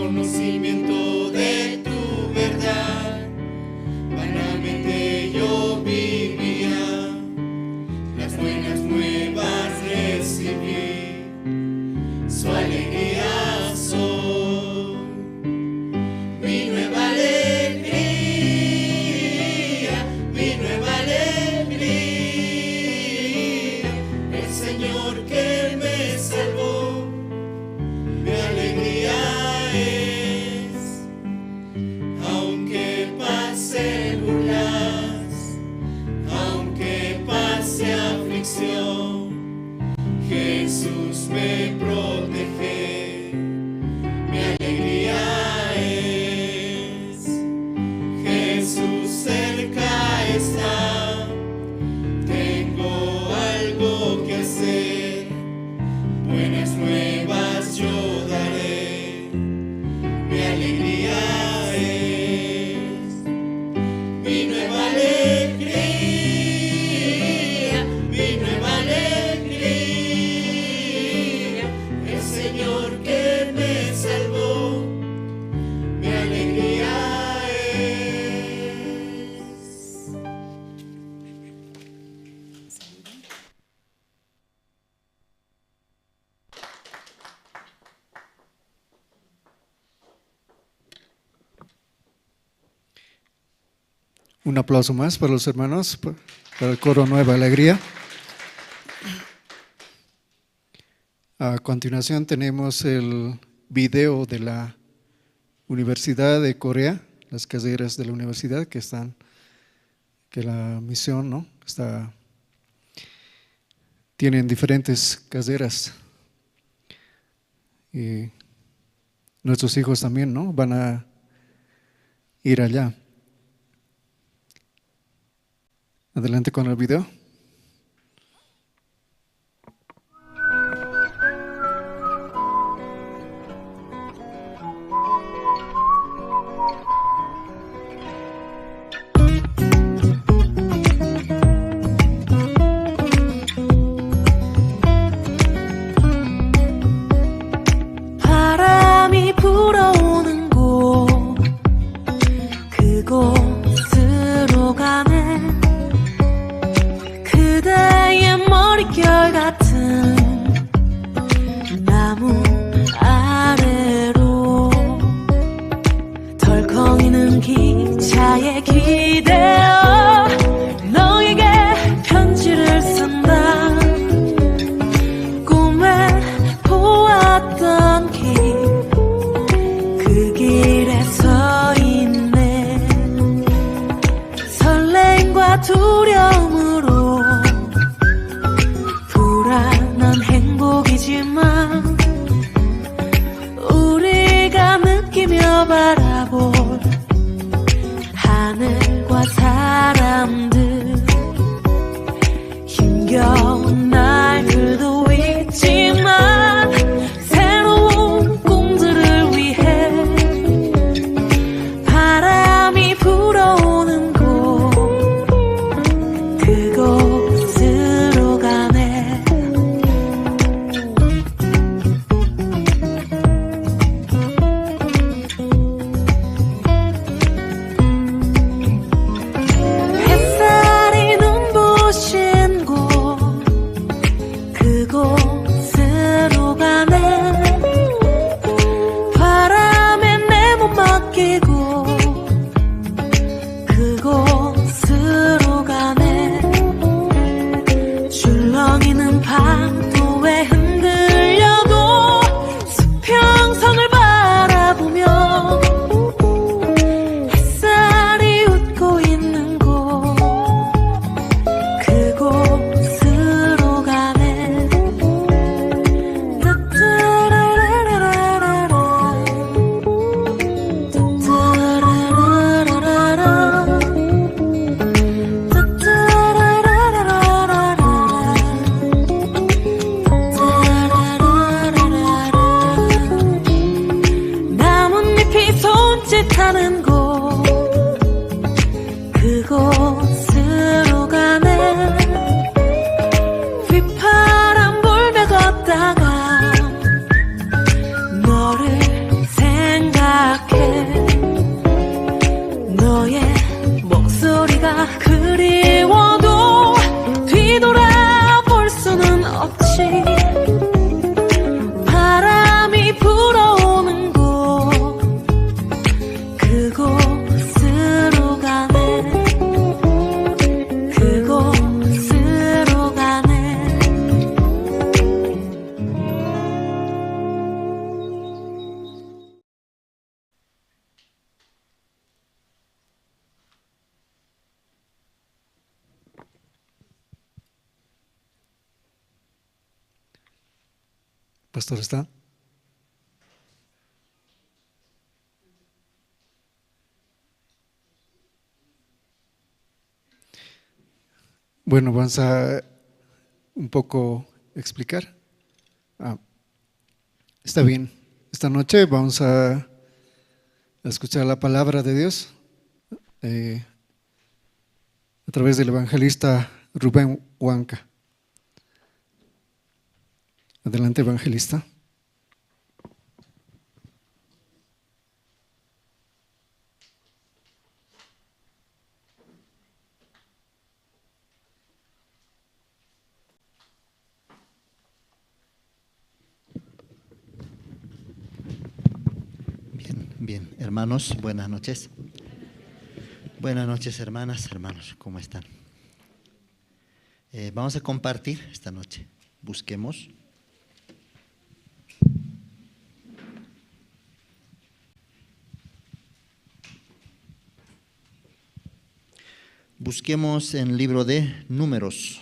Speaker 8: Conocimiento de tu verdad, vanamente yo vivía, las buenas nuevas recibí, su alegría soy, mi nueva alegría, mi nueva alegría, el Señor que me salvó, mi alegría es, aunque pase burlas, aunque pase aflicción, Jesús me protege, mi alegría es, Jesús cerca está, tengo algo que hacer, buenas nuevas yo daré, mi alegría es, mi nueva alegría, mi nueva alegría, el Señor que me salvó, mi alegría es.
Speaker 5: Un aplauso más para los hermanos, para el coro Nueva Alegría. A continuación tenemos el video de la Universidad de Corea, las caseras de la universidad que están, que la misión, ¿no? Está, tienen diferentes caseras. Y nuestros hijos también, ¿no? Van a ir allá. Adelante con el video.
Speaker 9: 바람이 불어오는 곳 그곳으로 가네 그대의 머릿결 같은 나무 아래로 덜컹이는 기차에 기대어 너에게 편지를 쓴다 꿈에 보았던 길 그 길에 서 있네 설레임과 두려움으로 불안한 행복이지만 우리가 느끼며 바라볼 하늘과 사람들 힘겨운 날들도 있지만 새로운 꿈들을 위해 바람이 불어오는 곳 그곳으로 가네 햇살이 눈부신 곳 그곳으로 가네 바람에 내 몸 맡기고 그곳으로 가네 출렁이는 파도에 흔들려도 수평선을 바라보며 햇살이 웃고 있는 곳 그곳으로 가네 따따라라라라라 따따라라라라 따따라라라라 따라라라라 나뭇잎이 손짓하는 곳 그곳으로 가네 휘파람 불며 걷다가 너를 생각해
Speaker 5: Pastor está. Bueno, vamos a un poco explicar. Ah, está bien. Esta noche vamos a escuchar la palabra de Dios a través del evangelista Rubén Huanca. Adelante, evangelista.
Speaker 10: Bien, hermanos, buenas noches. Buenas noches, hermanas, hermanos, ¿cómo están? Vamos a compartir esta noche. Busquemos. Busquemos en el libro de Números.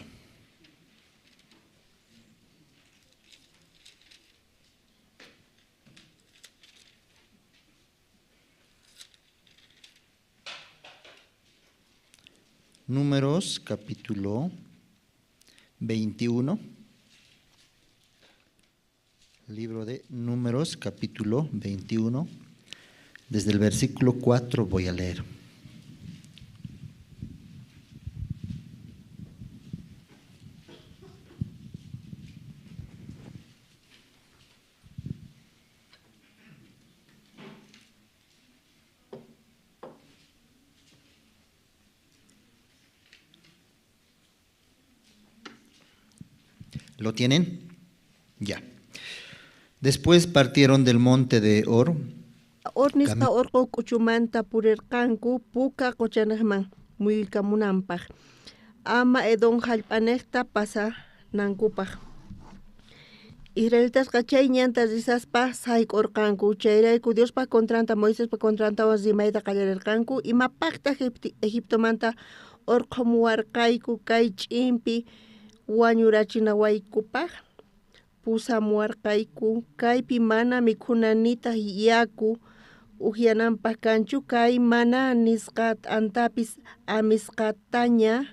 Speaker 10: Números, capítulo 21. Libro de Números, capítulo 21. Desde el versículo 4 voy a leer. ¿Lo tienen? Ya. Después partieron del monte de Hor.
Speaker 11: Hor nisqa orqo k'uchumanta purirqanku puka quchanejman muyuykamunanpaj, ama Edom jallp'anejta pasanankupaj. Israelitasqa chay ñanta risaspa sayk'urqanku, chayrayku Diospa contranta Moisespa contrantawan rimayta qallarirqanku, imapaqtaq Egiptomanta orqhomuwarqayku kay ch'inpi wañurachinawaykupaj, pusamuwarqayku kaypi mana mikhuna nitaq yaku ujyananpaj kanchu, kay mana nisqa t'antapis amisqataña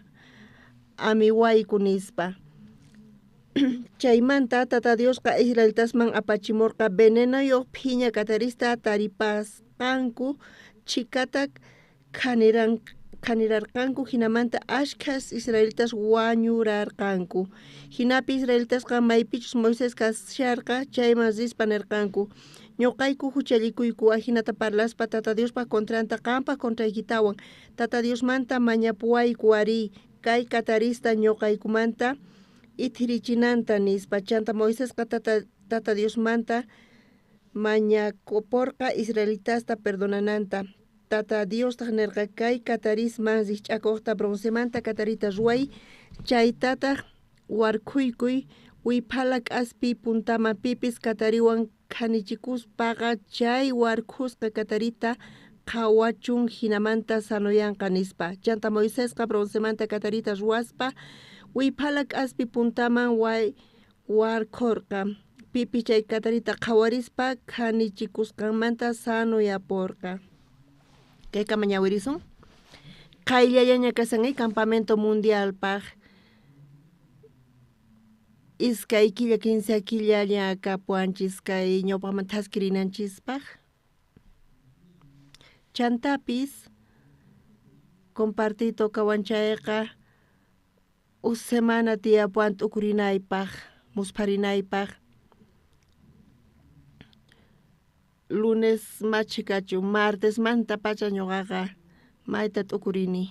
Speaker 11: amiwayku nispa. Chaymanta Tata Diosqa israelitasman apachimurqa venenoyuq phiña katarista taripasqanku chhikata khanirarqanku, jinamanta ashkhas israelitas wañurarqanku. Jinapi israelitasqa maypichus Moisés kasharqa chayman rispa nirqanku: ñuqayku huchallikuyku ajinata parlaspa Tata Diospa contranta qanpaj contraykitawan. Tata Diosmanta mañapuwayku ari kay katarista ñuqaykumanta ithirichinanta nispa. Chanta Moisesqa Tata Diosmanta mañakuporqa israelitasta perdonananta. Tata Diostaq nirqa kay katarisman rikch'akuqta broncemanta katarita ruway, chaytataq warkhuykuy wiphala k'aspi puntaman pipis katariwan khanichikuspaqa chay warkhusqa katarita qhawachun jinamanta sanoyanqa nispa. Chanta Moisesqa broncemanta katarita ruwaspa wiphala k'aspi puntaman warkhorqa. Pipis chay katarita qhawarispa khanichikusqanmanta sanoyaporqa. Kay mañawirisun. Qayllallaña kasan campamento mundialpaj iskay killa 15 killaña kapuanchis kay ñawpaqman thaskirinanchispaj. Chantapis compartito kawanchayqa uj semana tiyapuwan t'ukurinaypaj muspharinaypaj. Lunes machikachu martesmanta pacha ñuqaqa mayta t'ukurini.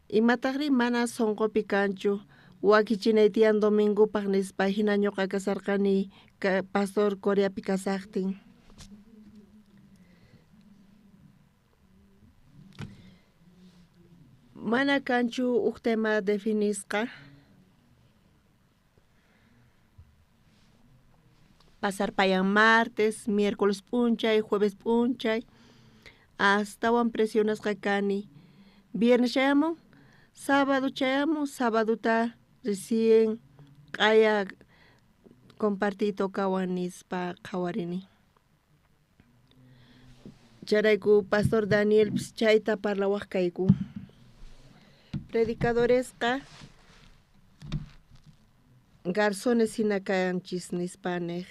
Speaker 11: Imataqri mana sunqupi kanchu wakichinay tiyan domingopaj nispa, hina ñuqa kasarqani pastor Coreapi kasaqtin. Mana kanchu uj tema definisqa. Pasarpayan martes, miércoles p'unchay, jueves p'unchay, astawan presionasqa kani. Viernes chayamun, sábado chayamun, sabaduta recién q'aya Compartiy tocawan nispa qhawarini. Chayrayku pastor Danielpis chayta parlawaj kayku. Predicadoresqa garzones hina kanchis nispa nej.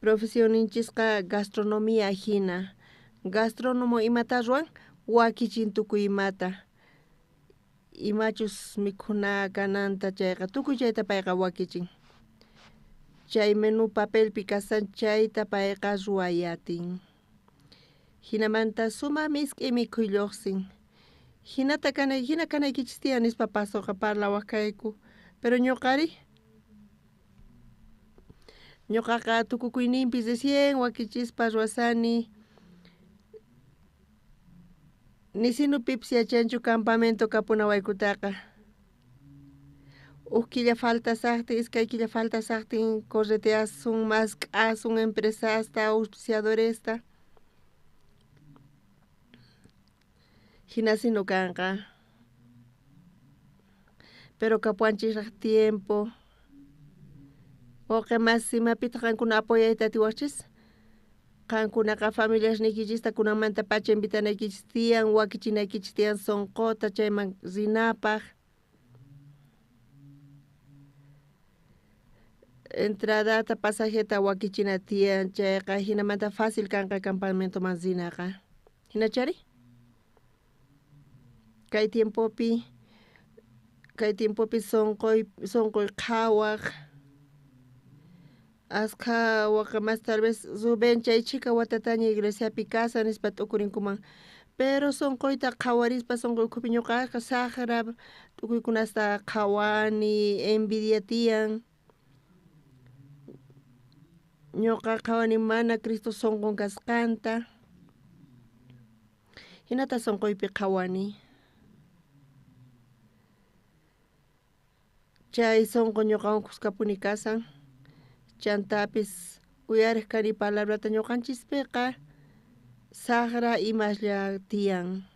Speaker 11: Profesionninchisqa gastronomía hina. Gastrónomo imata ruwan? Wakichin tukuy imata. Imachus mikhuna kananta chayqa tukuy chayta payqa wakichin. Chay menú papelpi kasan chayta payqa ruwayatin. Hinamanta suma misk'i mikhuy lluqsin. Hinata kanay hina kanaykichis tiyan nispa pastorqa parlawaq kayku. Pero ñuqari ñuqaqa tukukuyninpi recién wakichispa ruwasani. Nisinu pipis yachanchu campamento kapunawaykutaqa. Uj killa faltasaqtin, iskay killa faltasaqtin correteasun, mask'asun empresasta, auspiciadoresta. Hinasinu kanqa. Pero kapuwanchisraq tiempo. Wawqi masi imapitaq qankuna apoyayta atiwaqchis? Qankunaqa familiasniykichista kunanmanta pacha invitanaykichis tiyan, wakichinaykichis tiyan sunquta chayman rinapaq. Entradata, pasajeta wakichina tiyan chayqa hinamanta fácil kanqa campamentoman rinaqa. Hinachari? Kay tiempopi sunquy qhawaq. Askha waqa mas tal vez Rubén chay chhika watataña iglesiapi kasan nispa t'ukurinkuman. Pero sunquyta qhawarispa sunquy ukhupi ñuqaqa saqra t'ukuykunasta qhawani, envidia tiyan. Ñuqa qhawani mana Cristo sunqun kasqanta. Hinata sunquypi qhawani. Chay sunqu ñuqawan kuskapuni kasan. Chantapis uyariq kani palabrata ñuqanchispiqa saqra imaslla tiyan.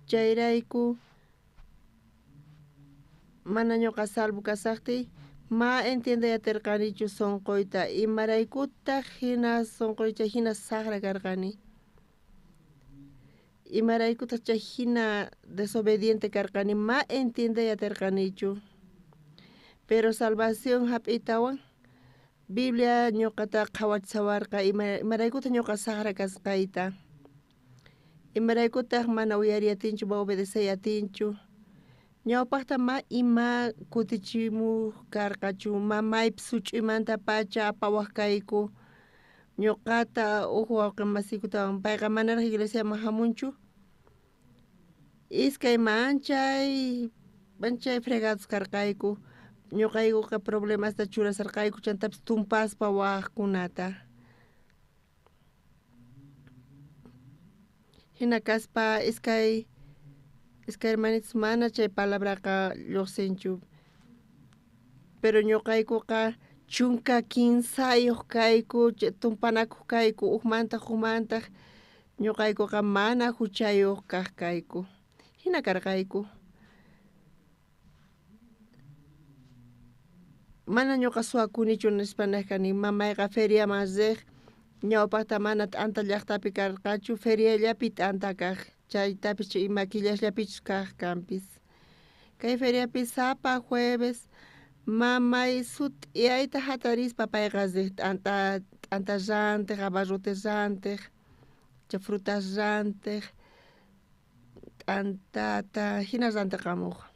Speaker 11: Chayrayku mana ñuqa salvo kasaqtiy ma entiendey atirqanichu sunquyta imaraykutaq hina sunquy chay hina saqra karqani. Imaraykutaq chay hina desobediente karqani ma entiendey atirqanichu. Pero salvación hap'itawan Biblia ñuqata qhawachisawarqa imaraykutaq ñuqa saqra kasqayta. Imaraykutaq mana uyariy atinchu, ma obedecey atinchu. Ñawpaqta ma ima kutichimuq karqachu, mamaypis such'uymanta pacha apawaq kayku. Ñuqata uj wawqi masiykutawan payqa manaraq iglesiaman hamunchu. Iskay manchay fregados karqayku. Ñuqaykuqa problemasta churasarqayku chantapis tumpaspa waqkunata. Hina kaspa iskay hermanitos mana chay palabraqa lluqsinchu. Pero ñuqaykuqa 13 kayku, tumpanakuq kayku, hukmantaq hukmantaq ñuqaykuqa mana huchayuq kaq kayku. Hina karqayku. Mana ñuqa suwakunichu nispa nej kani, mamayqa feriaman riq, ñawpaqta mana t'anta llaqtapi karqachu, feriallapi t'anta kaq, chaytapis ima killasllapichus kaq kanpis. Kay feriapi sapa jueves mamay sut'iyayta hatarispa payqa riq t'anta rantiq, abarrote rantiq, chay frutas rantiq, t'antata hina rantiqamuq.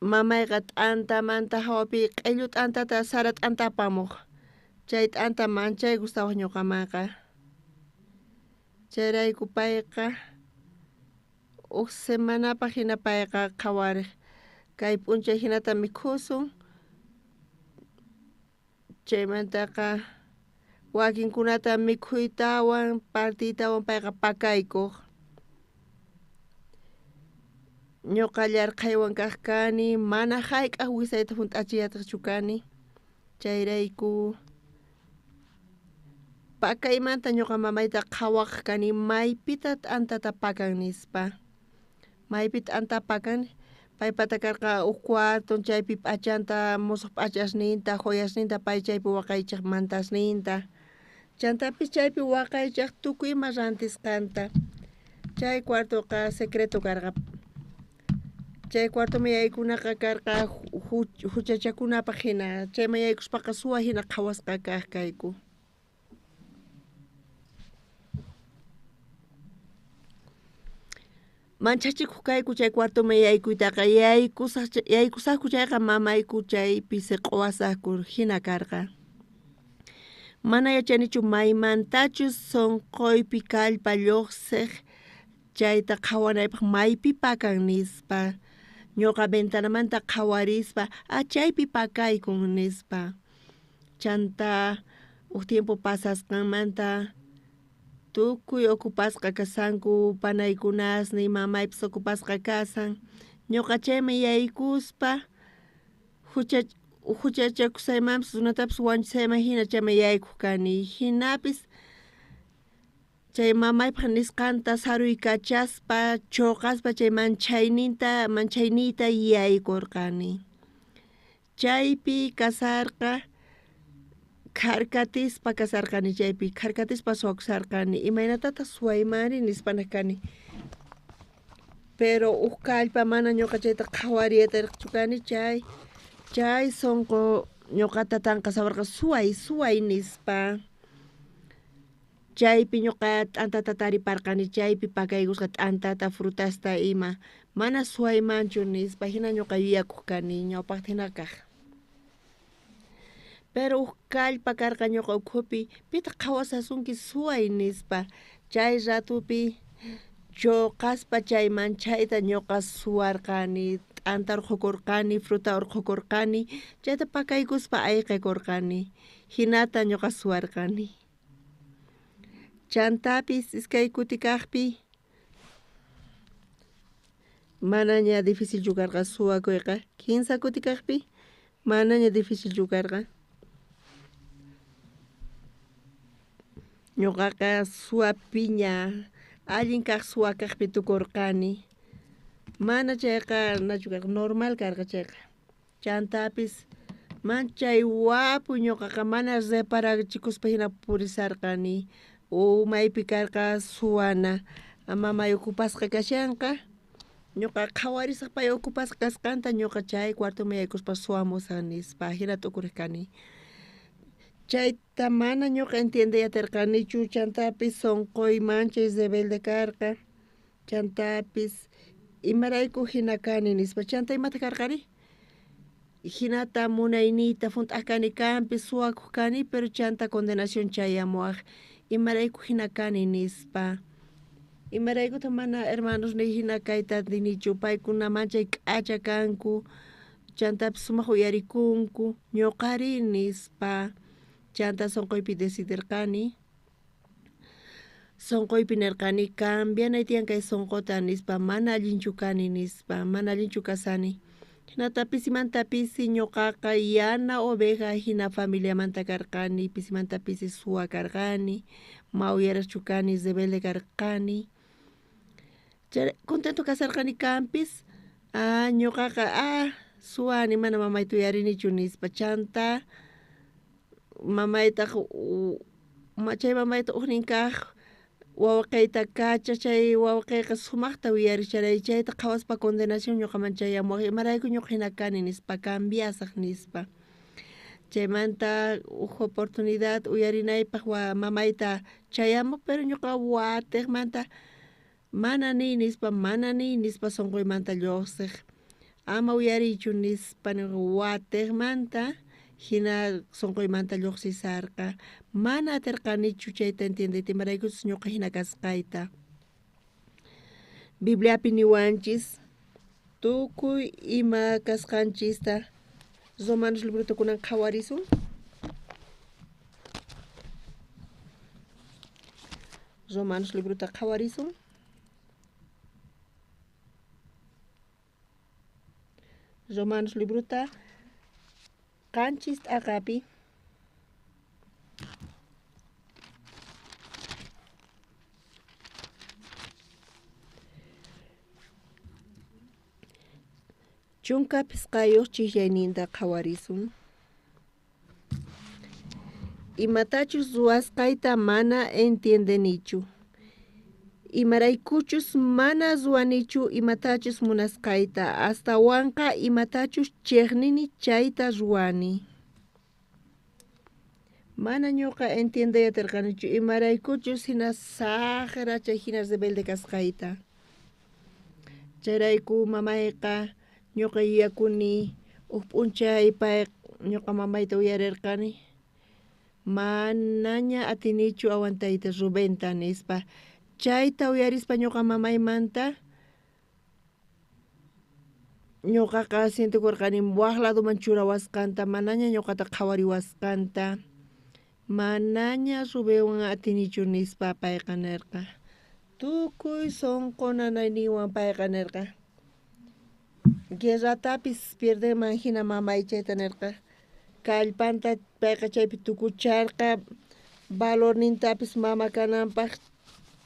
Speaker 11: Mamayqa t'antamanta hawapi q'illu t'antata sara t'anta apamuq. Chay t'anta manchay gustawaq ñuqamanqa. Chayrayku payqa uj semanapaq hina payqa qhawariq. Kay p'unchay hinata mikhusun. Chaymantaqa wakinkunata mikhuytawan partiytawan payqa pakaykuq. Ñuqa llarqhaywan kaq kani, mana hayk'aq wisayta hunt'achiyataqchu kani. Chayrayku Pakaymanta ñuqa mamayta qhawaq kani maypita t'antata pakan nispa. Maypi t'anta pakan paypata karqa uj cuarton chaypi p'achanta musuq p'achasninta joyasninta pay chaypi waqaychaq mantasninta. Chantapis chaypi waqaychaq tukuy ima rantisqanta. Chay cuartoqa secreto karqa. Chay cuartoman yaykunaqa karqa huchachakunapaq hina, chayman yaykuspaqa suwa hina qhawasqa kaq kayku. Manchachikuq kayku chay cuartoman yaykuytaqa, yaykusaqku chayqa mamayku chaypi siq'uwasaqku hina karqa. Mana yachanichu maymantachus sunquypi kallpa lluqsiq chayta qhawanaypaq maypi pakan nispa. Ñuqa ventanamanta qhawarispa a chaypi pakaykun nispa. Chanta uj tiempo pasasqanmanta tukuy ocupasqa kashanku panaykunasniy mamaypis ocupasqa kashan ñuqa chayman yaykuspa huchachakusaymanpis runatapis wañuchisayman hina chayman yaykuq kani hinapis chay mamaypaq nisqanta saruykachaspa chuqaspa chay manchayniyta yaykurqani. Chaypi kasarqa kharkatispa kasarqani chaypi kharkatispa suwakusarqani imaynatataq suwaymari nispanaq kani. Pero uj kallpa mana ñuqa chayta qhawariyta riqchu kani chay sunqu ñuqata tanqasawarqa suway suway nispa. Chaypi ñuqa t'antata tariparqani chaypi pakaykusqa t'antata frutasta ima mana suwaymanchu nispa hina ñuqa yuyakuq kani ñawpaqta hina kaq. Pero uj kallpa karqa ñuqa ukhupi pitaq qhawasasunki suway nispa chay ratupi chuqaspa chay manchayta ñuqa suwarqani t'anta urqhukurqani fruta urqhukurqani chayta pakaykuspa ayqikurqani hinata ñuqa suwarqani. Chantapis iskay kuti kaqpi manaña difícilchu karqa suwakuyqa kinsa kuti kaqpi manaña difícilchu karqa. Ñuqaqa suwapiña allin kaq suwa kaqpi tukurqani. Mana chayqa nachu karqa normal karqa chayqa. Chantapis manchay wapu ñuqaqa mana reparachikuspa hina purisarqani. Umaypi karqa suwana mamay ocupasqa kashanqa ñuqa qhawarisaq pay ocupasqa kasqanta ñuqa chay cuartoman yaykuspa suwamusaq nispa hina t'ukuriq kani. Chayta mana ñuqa entiendey atirqanichu chantapis sunquy manchay rebelde karqa chantapis imarayku hina kani nispa chanta imata karqari hinata munayniyta hunt'aq kani kanpis suwakuq kani pero chanta condenación chayamuwaq imarayku hina kani nispa. Imaraykutaq mana hermanosniy hina kayta atinichu paykuna manchay k'acha kanku chantapis sumaq uyarikunku ñuqari nispa. Chanta sunquypi decidirqani sunquypi nirqani cambianay tiyan kay sunquta nispa mana allinchu kani nispa mana allinchu kasani. Hinata pisimanta pisi ñuqaqa yana oveja hina familiamanta karqani pisimanta pisi suwa karqani mawiyaraqchu kani rebelde karqani. Contento kasarqani kanpis ñuqaqa suwani mana mamayta uyarinichu nispa chanta mamaytaq chay mamayta ujnin kaq wawqiyta kacha chay wawqiyqa sumaqta uyarisharay chayta qhawaspa condenación ñuqaman chayamuwaq imarayku ñuqa hina kani nispa cambiasaq nispa. Chaymanta uj oportunidad uyarinaypaq mamayta chayamuq pero ñuqa watiqmanta mana niy nispa mana niy nispa sunquymanta lluqsiq ama uyariychu nispa watiqmanta hina sunquymanta lluqsisarqa mana atirqanichu chayta entiendeyta imaraykuchus ñuqa hina kasqayta. Bibliapi niwanchis tukuy ima kasqanchista Romanos librota kunan qhawarisun. Romanos librota qhawarisun. Romanos librota qanchis t'aqapi 15 chijllayninta qhawarisun. Imatachus ruwasqayta mana entiendenichu. Imaraykuchus mana ruwanichu imatachus munasqayta, astawanqa imatachus chejnini chayta ruwani. Mana ñuqa entiendey atirqanichu imaraykuchus hina saqra chay hina rebelde kasqayta. Chayrayku mamayqa ñuqa yuyakuni huk p'unchay pay ñuqa mamayta uyarirqani manaña atinichu aguantayta Rubenta nispa. Chayta uyarispa ñuqa mamaymanta ñuqaqa sientekurqani waq ladoman churawasqanta, manaña ñuqata qhawariwasqanta, manaña Rubenwan atinichu nispa payqa nirqa. Tukuy sunqu nanayninwan payqa nirqa. Guerratapis pierdenman hina mamay chayta nirqa. Kallpanta payqa chaypi tukucharqa, valornintapis mama kananpaq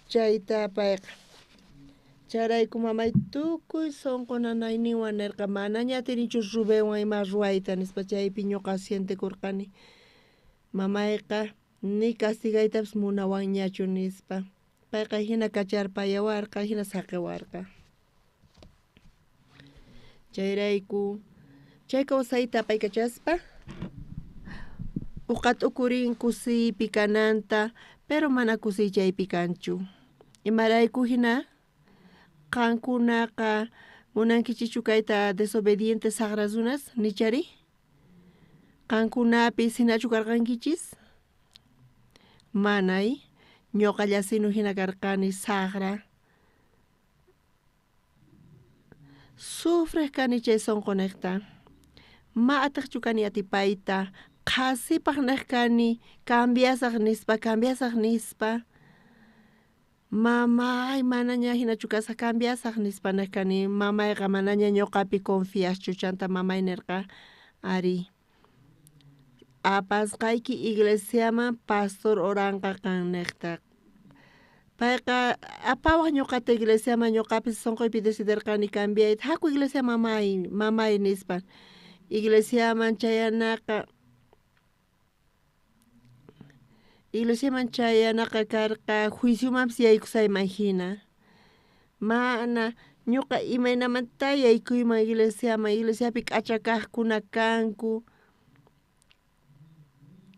Speaker 11: chayta payqa. Chayrayku mamay tukuy sunqu nanayninwan nirqa manaña atinichu Rubenwan ima ruwayta nispa chaypi ñuqa sientekurqani. Mamayqa ni castigaytapis munawanñachu nispa. Payqa hina kacharpayawarqa, hina saqiwarqa. Chayrayku chay kawsayta apaykachaspa uqa t'ukurin kusiypi kananta, pero mana kusiy chaypi kanchu. Imarayku hina qankunaqa munankichikchu kayta desobediente saqra runas nichari? Qankunapis hinachu karqankichis? Manay, ñuqallasinu hina karqani saqra. Sufriq kani chay sunquniqta. Ma atiqchu kani atipayta, qhasipaq niq kani cambiasaq nispa, cambiasaq nispa. Mamay manaña hinachu kasaq cambiasaq nispa niq kani. Mamayqa manaña ñuqapi confiaschu chanta mamay nirqa ari. Apasqayki iglesiaman pastor oranqa qanniqta. Payqa apawaq ñuqata iglesiaman ñuqapis sunquypi decidirqani cambiayta haku iglesia mamay, mamay nispa. Iglesiaman chayanaqa karqa juiciomanpis yaykusayman hina. Mana ñuqa imaynamanta yaykuyman iglesiaman, iglesiapi k'acha kaqkuna kanku,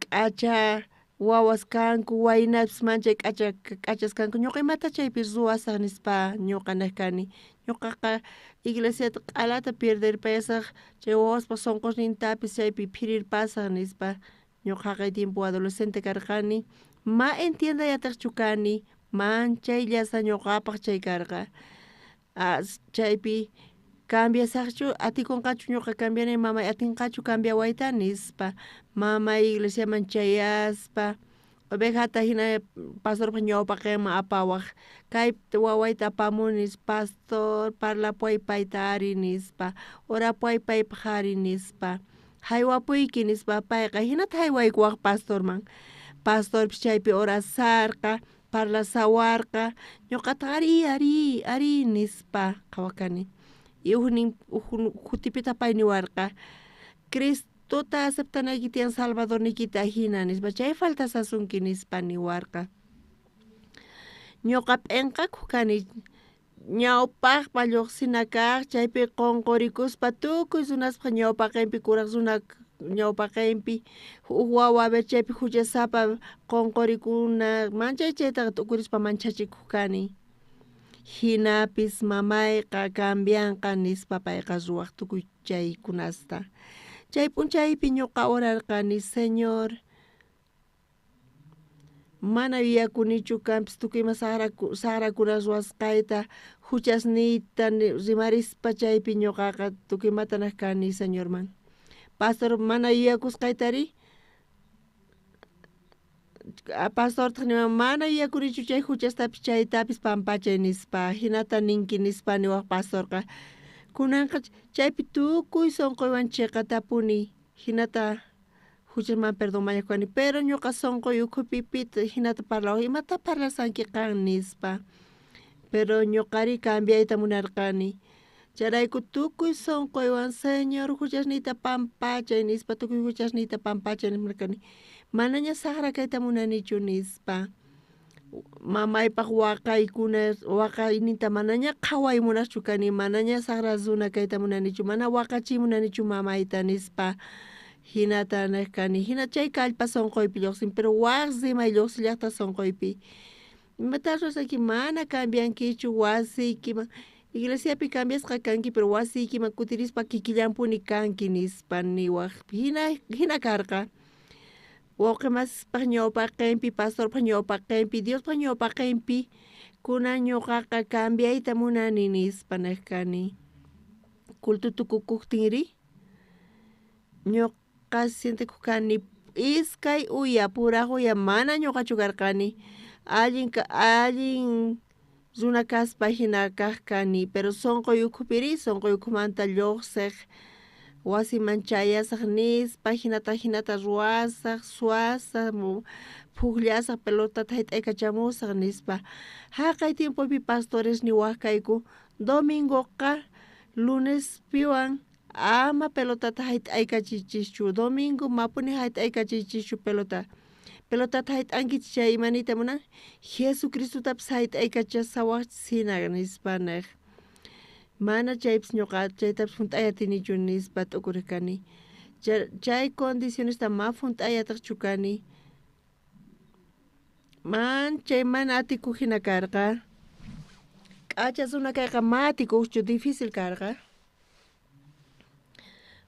Speaker 11: k'acha wawas kanku, waynapis manchay k'achas kanku, ñuqa imata chaypi ruwasaq nispa ñuqa niq kani. Ñuqaqa iglesiata q'alata pierderpayasaq chay wawaspa sunqusnintapis chaypi phirirpasaq nispa. Ñuqa jaqay tiempo adolescente karqani, ma entienday atiqchu kani, manchay llasa ñuqapaq chay karqa. Chaypi cambiasaqchu, atikunqachu ñuqa cambianay mamay atinqachu cambiawayta nispa. Mamay iglesiaman chayaspa ovejata hina pastorpaq ñawpaqinman apawaq kay wawayta apamuni pastor parlapuway payta ari nispa, orapuway paypaq ari nispa, haywapuyki nispa payqa hinata haywaykuwaq pastorman. Pastorpis chaypi orasarqa, parlasawarqa, ñuqataq ari ari ari nispa qhawakani. Y ujnin uj kutipitaq pay niwarqa Cristota aceptanayki tiyan salvadorniykita hina nispa chay faltasasunki nispa niwarqa. Ñuqa p'inqakuq kani ñawpaqpa lluqsina kaq chaypi qunqurikuspa tukuy runaspaq ñawpaqinpi kuraq runa ñawpaqinpi huk wawa a ver chaypi huchasapa qunqurikuna manchay chaytaqa t'ukurispa manchachikuq kani. Hinapis mamayqa cambianqa nispa payqa ruwaq tukuy chaykunasta. Chay p'unchaypi ñuqa orarqani Señor mana yuyakunichu kanpis tukuy ima saqrakuna ruwasqayta huchasniyta rimarispa chaypi ñuqaqa tukuy imata niq kani Señorman. Pastor mana yuyakusqaytari pastortaq niwan mana yuyakunichu chay huchastapis chaytapis pampachay nispa hinata ninki nispa niwaq pastorqa. Kunanqa chaypi tukuy sunquywan chiqatapuni hinata huchasman perdón mañaq kani pero ñuqa sunquy ukhupi pita hinata parlawaq imata parlasanki qan nispa. Pero ñuqari cambiayta munarqani. Chayrayku tukuy sonqoywan Señor huchasniyta pampachay nispa, tukuy huchasniyta pampachay nispa nerqani. Manaña saqra kayta munanichu nispa. Mamaypaq waqaykuna waqayninta manaña qhaway munaqchu kani, manaña saqra runa kayta munanichu, mana waqachiy munanichu mamayta nispa. Hinata neq kani, hina chay kallpa sonqoypi lluqsin, pero waq rimay lluqsillaqta sonqoypi. Imata ruwasayki mana cambiankichu wasiykiman, iglesiapi cambiasqa kanki, pero wasiykiman kutirispa kikillanpuni kanki nispa niwaq. Hina hina karqa. Wawqi ñawpaqinpi, pastorpaq ñawpaqinpi, Diospaq ñawpaqinpi, kunan ñuqaqa cambiayta munani nispa neq kani. Culto tukukuqtinri ñuqa sientekuq kani iskay uya, puraq uya mana ñuqachu karqani. Allin allin runa kaspa hina kaq kani, pero sonqoy ukhupiri sonqoy ukhumanta lluqsiq wasiman chayasaq nispa hinata hinata ruwasaq, suwasaq, puqllasaq, pelotata hayt'aykachamusaq nispa. Haqay tiempopi pastores niwaq kayku domingoqa lunespiwan ama pelotata hayt'aykachiychischu, domingo mapuni hayt'aykachiychischu pelota. Pelotata hayt'ankichis chay ima niyta munan Jesucristotapis hayt'aykachasawaqchis hina nispa neq. Mana chaypis ñuqa chaytapis hunt'ay atinichu nispa t'ukuriq kani. Chay condicionesta ma hunt'ay atiqchu kani. Manchay mana atikuq hina karqa. K'acha runa kayqa ma atikuqchu, difícil karqa.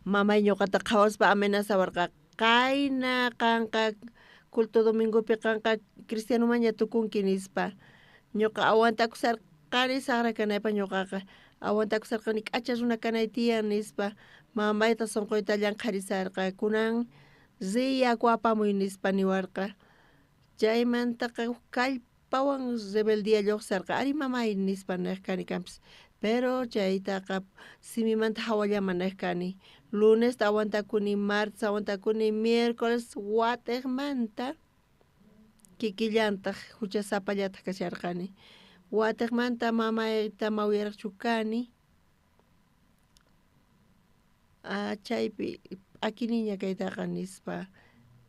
Speaker 11: Mamay ñuqata qhawaspa amenazawarqa, qayna qanqa culto domingopi qanqa cristianomanña tukunki nispa. Ñuqa aguantakusarqani saqra kanaypaq ñuqaqa aguantakusarqani k'acha runa kanay tiyan nispa. Mamayta sonqoyta llanqharisarqa, kunan riy yaku apamuy nispa niwarqa. Chaymantaqa kallpawan rebeldía lluqsarqa, ari mamay nispa neq kani kanpis. Pero chaytaqa simimanta hawallaman neq kani. Lunesta aguantakuni, martes aguantakuni, miércoles watiqmanta kikillantaq huchasapallataq kasharqani. Watiqmanta mamayta mawiyaraqchu kani. Chaypi p'akiniña kaytaqa nispa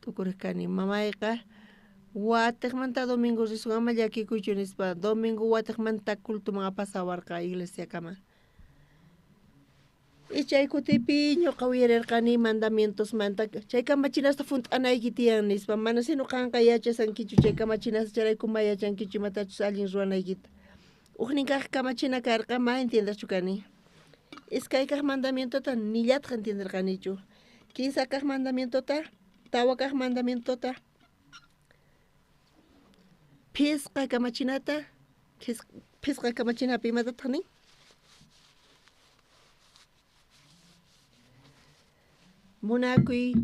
Speaker 11: t'ukuriq kani. Mamayqa watiqmanta domingo risun ama llakikuychu nispa, domingo watiqmanta cultoman apasawarqa iglesiakama. Y chay kutipi ñuqa uyarirqani mandamientosmanta, chay kamachinasta hunt'anayki tiyan nispa, mana sino qanqa yachasankichu chay kamachinasta, chayrayku ma yachankichu imatachus allin ruwanaykita. Ujnin kaq kamachina karqa ma entiendeqchu kani. Iskay kaq mandamientota nillataq entienderqanichu. Kinsa kaq mandamientota, tawa kaq mandamientota, phisqa kamachinata, phisqa kamachinapi imatataq nin? Munakuy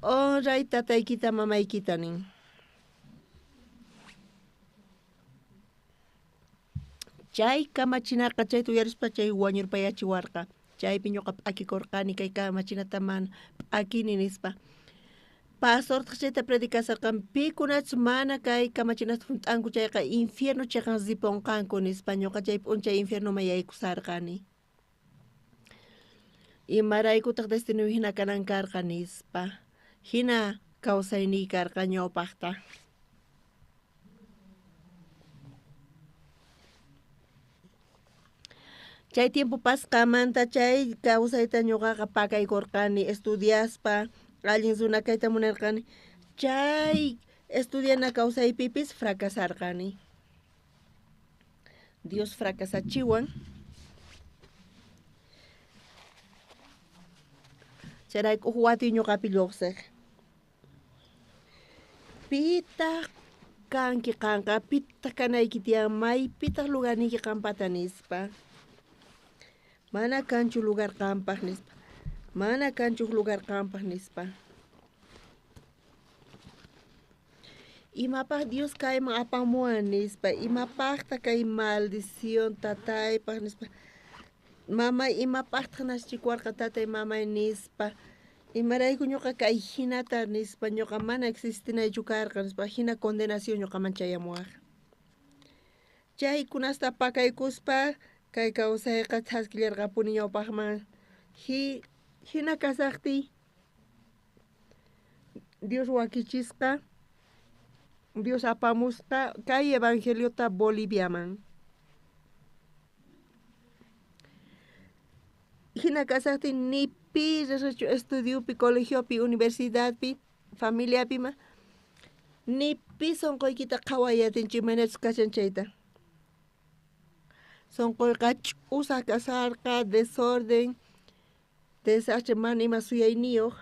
Speaker 11: honray tataykita mamaykita nin. Chay kamachinaqa chayta uyarispa chay wañurpayachiwarqa. Chaypi ñuqa p'akikurqani kay kamachinata mana p'akini nispa. Pastortaq chayta predicasarqan pikunachus mana kay kamachinata hunt'anku chayqa infierno chiqan ripunqanku nispa. Ñuqa chay p'unchay infiernoman yaykusarqani. Imaraykutaq destino hina kanan karqa nispa. Hina kawsayniy karqa ñawpaqta. Chay tiempo pasqamanta chay kawsayta ñuqaqa pakaykurqani estudiaspa, allin runa kayta munarqani. Chay estudiana kawsaypipis fracasarqani. Dios fracasachiwan. Chayrayku uj watiy ñuqapi lluqsiq. Pitaq kanki qanqa, pitaq kanayki tiyan, maypitaq lugarniyki qampata nispa. Mana kanchu lugar qampaq nispa. Mana kanchu lugar qampaq nispa. Imapaq Dios kayman apamuwan nispa, imapaqta kay maldición tataypaq nispa. Mamay imapaqtaq nacchikuwarqa tatay mamay nispa. Imarayku ñuqa kay hinata nispa, ñuqa mana existinaychu karqa nispa, hina condenación ñuqaman chayamuwaq. Chaykunasta pakaykuspa Kay kawsayqa thaskillarqapuni ñawpaqman. Hina kasaqtiy Dios wakichisqa, Dios apamusqa kay evangeliota Boliviaman. Hina kasaqtiy ni pi riqsichu estudiopi, colegiopi, universidadpi, familiapi ima, ni pi sonqoykita qhaway atinchu imaynachus kashan chayta. Sonqoyqa ch'usaq kasarqa, desorden, desastre, mana ima suyayniyuq.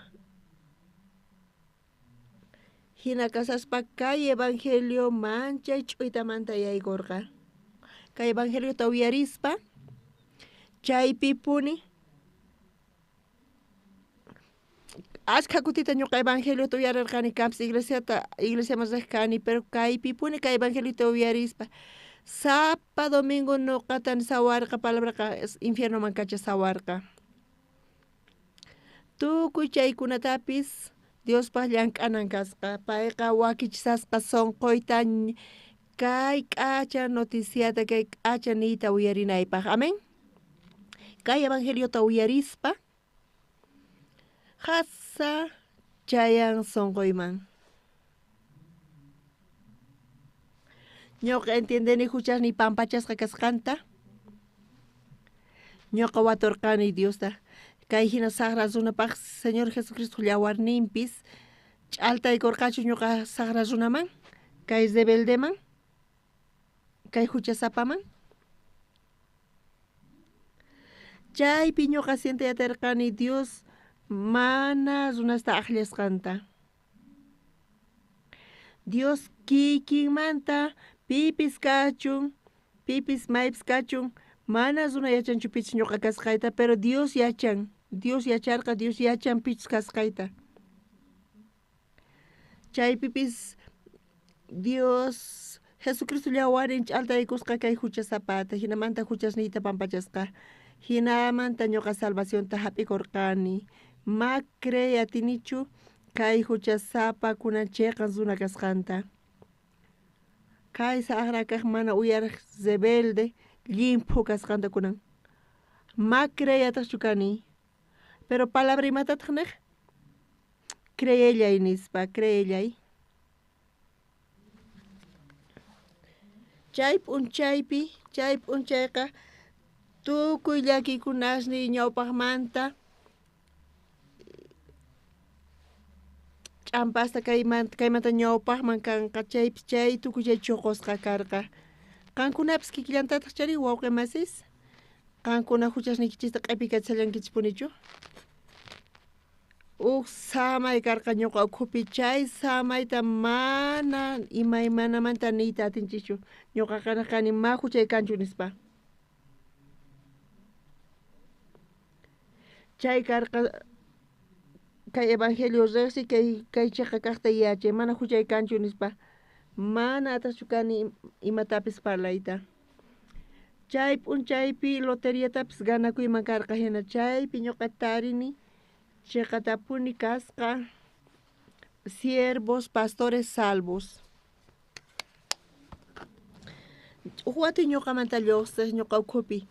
Speaker 11: Hina kasaspa kay evangelio manchay ch'uytamanta yaykurqa. Kay evangeliota uyarispa chaypipuni ashkha kutita ñuqa evangeliota uyarirqani, kanpis iglesiata, iglesiaman riq kani, pero kaypipuni kay evangeliota uyarispa sapa domingo ñuqata sawarqa palabraqa infiernoman kachasawarqa. Tukuy chaykunatapis Diospaq llank'anan kasqa, payqa wakichisasqa sonqoyta kay k'acha noticiata, kay k'acha niyta uyarinaypaq. Amén. Kay evangeliota uyarispa jasa chayan sonqoyman. Ñuqa entiendeni huchasniy pampachasqa kasqanta. Ñuqa waturqani Diosta. Kay hina saqra runapaq Señor Jesucristo llawarninpis ch'altaykurqachu ñuqa saqra runaman, kay rebeldeman, kay huchasapaman. Chaypi ñuqa sienteyatarqani Dios mana runasta aqllasqanta. Dios kikinmanta pipis kachun, pipis maypis kachun, mana runa yachanchu pichus ñuqa kasqayta, pero Dios yachan, Dios yacharqa, Dios yachan pichus kasqayta. Chaypipis Dios Jesucristo llawarin ch'altaykusqa kay huchasapata, hinamanta huchasniyta pampachasqa, hinamanta ñuqa salvacionta hap'ikurqani. Ma creey atinichu kay huchasapa kunan chiqan runa kasqanta. Kay saqra kaq mana uyariq rebelde llimphu kasqanta kunan. Ma creeyataqchu kani. Pero palabra imatataq niq? Creellay nispa, creellay. Chay p'unchaypi, chay p'unchayqa tukuy llakiykunasniy ñawpaqmanta ch'ampasta kaymanta ñawpaqman kanqa, chaypi chay tukuy chay chuqusqa karqa. Qankunapis kikillantataq chari wawqi masis, qankuna huchasniykichista q'ipikachishallankichispunichu? Uj samay karqa ñuqa ukhupi, chay samayta mana imaymanamanta niyta atinchikchu. Ñuqaqa kani ma huchay kanchu nispa. Chay karqa kay evangelio riqsi, kay chiqa kaqta yachay, mana huchay kanchu nispa. Mana ataqchu kani imatapis parlayta. Chay p'unchaypi loteriatapis ganakuyman karqa hina, chaypi ñuqa tarini chiqatapuni kasqa siervos, pastores salvos. Uj wati ñuqamanta lluqsiq ñuqa ukhupi.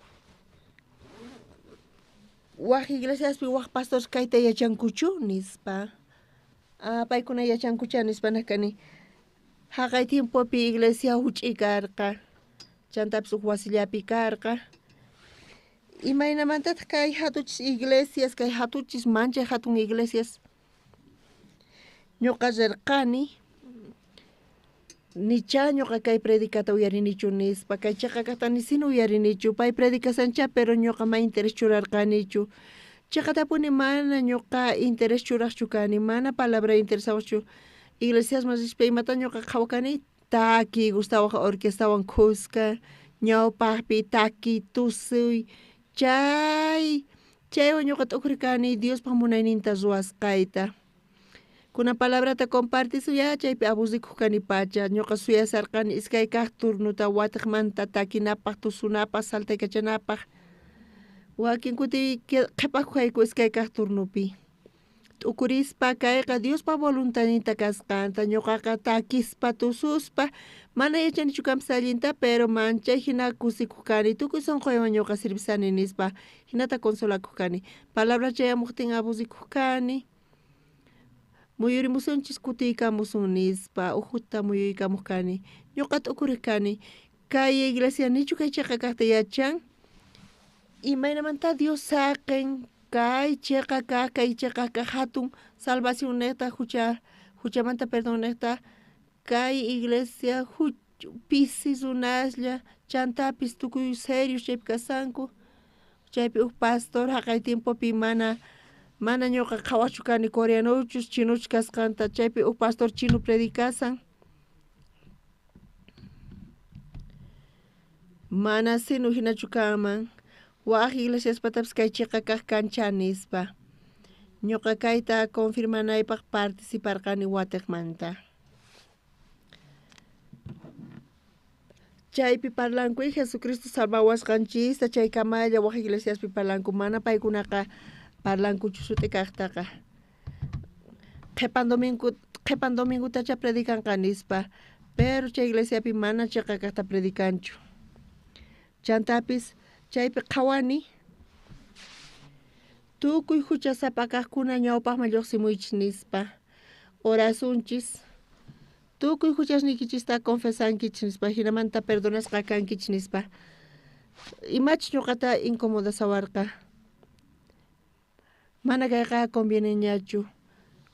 Speaker 11: Waj iglesiaspi waj pastores kayta yachankuchu nispa. Ah, paykuna yachankucha nispa nakani. Haqay tiempopi iglesia huch'i karqa, chantapis uj wasillapi karqa. Imaynamantataq kay hatuchis iglesias, kay hatuchis manchay hatun iglesias ñuqa rirqani, nicha ñuqa kay predicata uyarinichu nispa, kay chiqa kaqta nisina uyarinichu, pay predicasancha pero ñuqa ma interés churarqanichu. Chiqatapuni mana ñuqa interés churaqchu kani, mana palabra interesawaqchu. Iglesiasman rispa imata ñuqa qhawakani, taki gustawaq orquestawan khuska, ñawpaqpi taki tusuy, chaywan ñuqa t'ukurikani Diospaq munayninta ruwasqayta. Kunan palabrata compartisuya chaypi aburrikuq kani pacha, ñuqa suyasarqani iskay kaq turnuta watiqmanta takinapaq, tusunapaq, saltaykachanapaq. Wakin kuti qhipakuq kayku iskay kaq turnupi. T'ukurispa kayqa Diospa voluntadninta kasqanta ñuqaqa takispa tususpa mana yachanichu kanpis allinta pero manchay hina kusikuq kani tukuy sunquywan ñuqa sirvisani nispa hinata consolakuq kani palabra chayamuqtin aburrikuq kani muyurimusunchis kutiykamusun nispa ujuta muyuykamuq kani ñuqa t'ukuriq kani kay iglesia nichu kay chiqa kaqta yachan imaynamanta Dios saqin kay chiqa kaq kay chiqa kaq hatun salvación niqta huchamanta perdón niqta kay iglesia pisi runaslla chantapis tukuy serios chaypi kasanku chaypi huk pastor haqay tiempopi mana ñuqa qhawaqchu kani coreanochus chinochus kasqanta chaypi huk pastor chino predicasan mana sino hinachu kanman waj iglesiaspatapis kay chiqa kaq kancha nispa ñuqa kayta confirmanaypaq participarqani watiqmanta chaypi parlanku Jesucristo salvawasqanchista chaykamalla waj iglesiaspi parlanku mana paykunaqa parlankuchu sut'i kaqtaqa qhipan domingutacha predicanqa nispa pero chay iglesiapi mana chiqa kaqta predicanchu chantapis chaypi qhawani tukuy huchasapa kaqkuna ñawpaqman lluqsimuychis nispa orasunchis tukuy huchasniykichista confesankichis nispa hinamanta perdonasqa kankichis nispa imachus ñuqata incomodasawarqa mana kayqa convieneñachu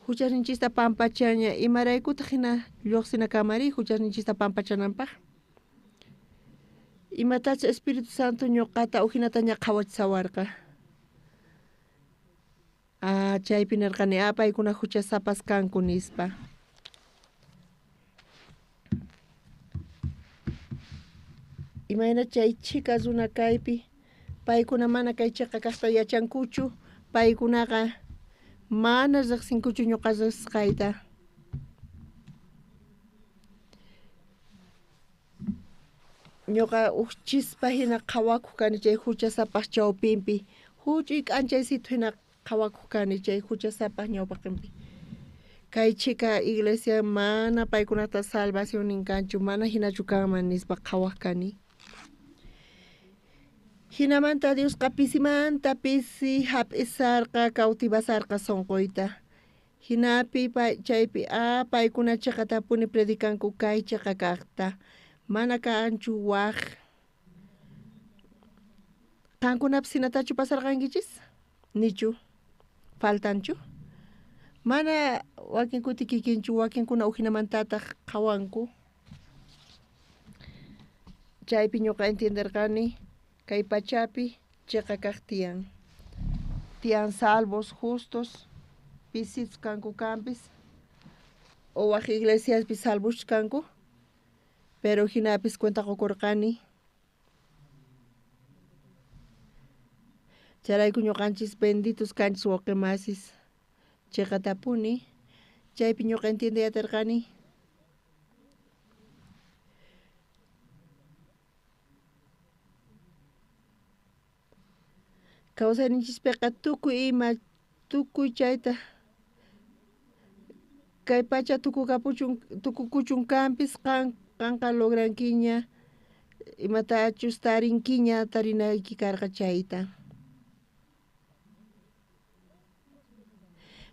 Speaker 11: huchasninchista pampachaña imaraykutaq hina lluqsinakamari huchasninchista pampachananpaq imatacha Espíritu Santo ñuqata uhinataña qhawachisawarqa chaypi nirqani paykuna huchasapas kanku nispa imayna chay chhika runa kaypi paykuna mana kay chiqa kaqta yachankuchu paykunaqa mana riqsinkuchu ñuqa riqsisqayta ñuqa huk chispa hina qhawakuq kani chay huchasapaq chawpinpi huch'uy k'anchaysitu hina qhawakuq kani chay huchasapaq ñawpaqinpi kay chhika iglesia mana paykunata salvacionnin kanchu mana hinachu kanman nispa qhawaq kani hinamanta Diosqa pisimanta pisi hap'isarqa cautivasarqa sunquyta hinapi chaypi paykuna chiqatapuni predicanku kay chiqa kaqta mana kanchu waj qankunapis hinatachu pasarqankichis nichu faltanchu mana wakin kuti kikinchu wakinkuna uhinamantataq qhawanku chaypi ñuqa entienderqani kay pachapi chiqa kaq tiyan tiyan salvos justos pisitus kanku kanpis o waj iglesiaspi salvos kanku pero hinapis cuenta qukurqani chayrayku ñuqanchis benditos kanchis wawqimasis chiqatapuni chaypi ñuqa entiendeyatarqani kawsayninchispiqa tukuy ima tukuy chayta kay pacha tukukuchun kanpis qanqa logrankiña imatachus tarinkiña tarinayki karqa chayta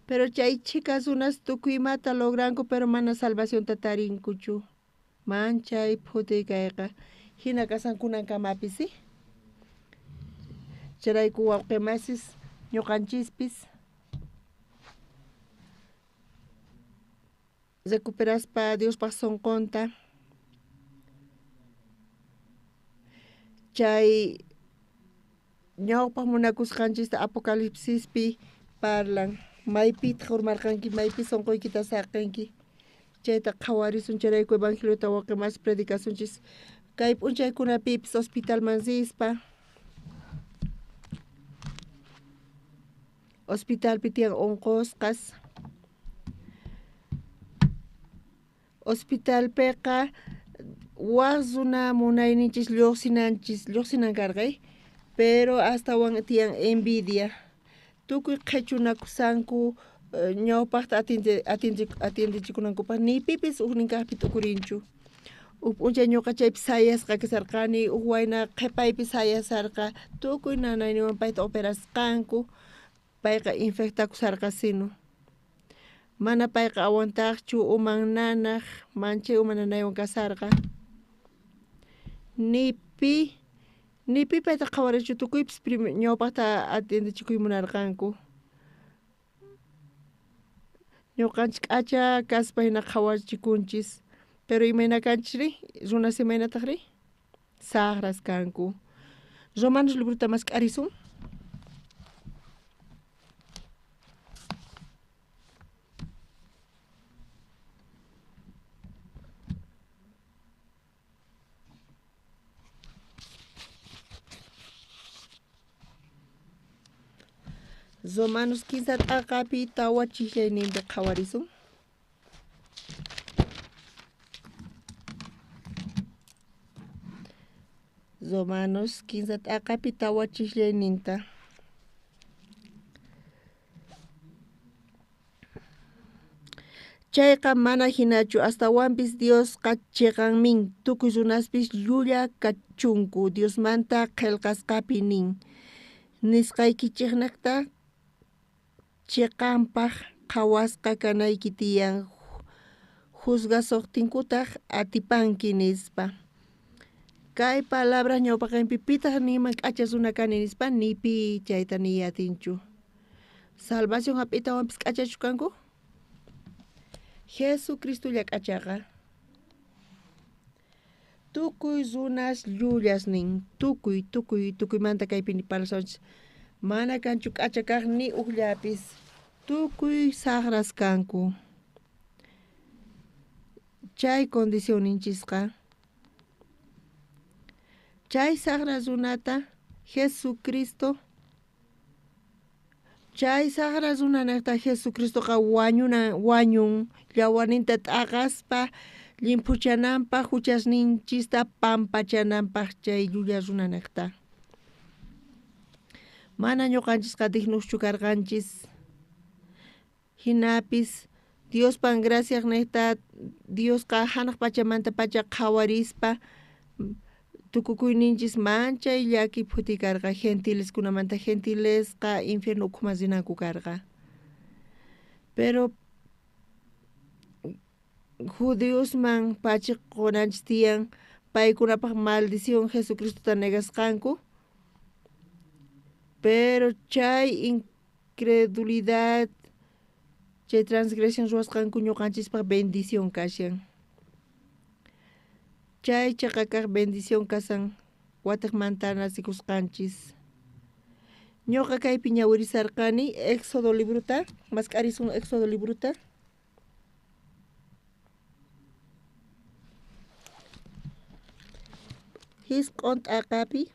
Speaker 11: pero chay chhika runas tukuy imata logranku pero mana salvacionta tarinkuchu manchay phutiy kayqa hina kasankunankamapis si chayrayku wawqimasis ñuqanchispis recuperaspa Diospaq sunqunta chay ñawpaq munakusqanchista Apocalipsispi parlan maypitaq urmarqanki maypi sunquykita saqinki chayta qhawarisun chayrayku evangeliota wawqimasis predicasunchis kay p'unchaykunapipis hospitalman rispa hospitalpi tiyan unqusqas hospitalpiqa waj runa munayninchis lluqsinan karqay pero astawan tiyan envidia tukuy qhichunakusanku Ñawpaqta atiendechikunankupaq ni pipis ujnin kaqpi t'ukurinchu. Uj p'unchay ñuqa chaypi sayasqa kasarqani, uj wayna qhipaypi sayasarqa, tukuy nanayninwan payta operasqanku, payqa infectakusarqa sino. Mana payqa aguantaqchu, uman nanaq, manchay uma nanaywan kasarqa. Ni pi payta qhawarichu, tukuypis ñawpaqta atiendechikuy munarqanku. Ñuqanchik k'acha kaspa hina qhawachikunchis, pero imayna kanchisri, runas imaynataqri, saqras kanku. Romanos librota mask'arisun. Romanos 15 t'aqapi tawa chijllayninpi qhawarisun. Romanos 15 t'aqapi tawa chijllayninta. Chayqa mana hinachu, astawanpis Diosqa chiqanmin, tukuy runaspis llulla kachunku, Diosmanta qillqasqapi nin. Nisqaykichiknaqta chiqanpaq qhawasqa kanayki tiyan, juzgasuqtinkutaq atipanki nispa. Kay palabra ñawpaqinpi pitaq ninman k'acha runa kani nispa, ni pi chayta niy atinchu. Salvación hap'itawanpis k'achachu kanku? Jesucristolla k'achaqa. Tukuy runas llullas nin, tukuy tukuymanta kaypi parlasunchis. Mana kanchu k'acha kaq ni ujllapis, tukuy saqras kanku. Chay condicionninchisqa. Chay saqra runata Jesucristo, chay saqra runanaqta Jesucristoqa wañun llawarninta t'aqaspa llimphuchananpaq, huchasninchista pampachananpaq chay llulla runanaqta. Mana ñuqanchisqa dignoschu karqanchis. Hinapis Diospan graciasniqta Diosqa hanaq pachamanta pacha qhawarispa tukukuyninchis manchay llaki phuti karqa, gentileskunamanta gentilesqa infierno ukhuman rinanku karqa. Pero judiosman pachi qunanchis tiyan paykunapaq maldición Jesucristota negasqanku. Pero chay incredulidad, chay transgresión ruwasqanku ñuqanchispaq bendición kashan. Chay chaqa kaq bendición kasan watiqmanta nasikusqanchis. Ñuqa kaypi ñawirisarqani Éxodo librota, mask'arisun Éxodo librota. Hisq'un t'aqapi.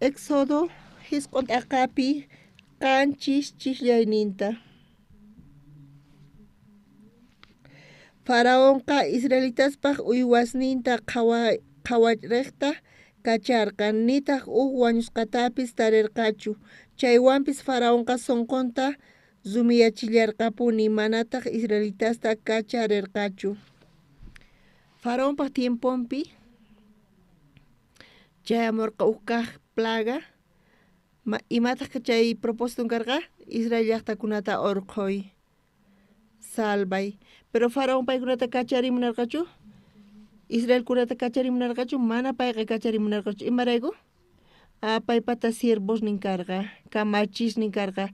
Speaker 11: Éxodo hisq'un t'aqapi qanchis chijllayninta. Faraonqa israelitaspaq uywasninta qhawariqta kacharqa, nitaq uj wañusqatapis tarirqachu. Chaywanpis faraonqa sunqunta rumiyachillarqapuni, manataq israelitasta kacharirqachu. Faraonpaq tiemponpi chayamurqa uj kaq plaga. Imataq chay propósito karqa? Israel llaqtakunata urqhuy, salvay. Pero faraón paykunata kacharimunarqachu? Israelkunata kacharimunarqachu? Mana payqa kacharimunarqachu. Imarayku? Paypata siervosnin karqa, kamachisnin karqa.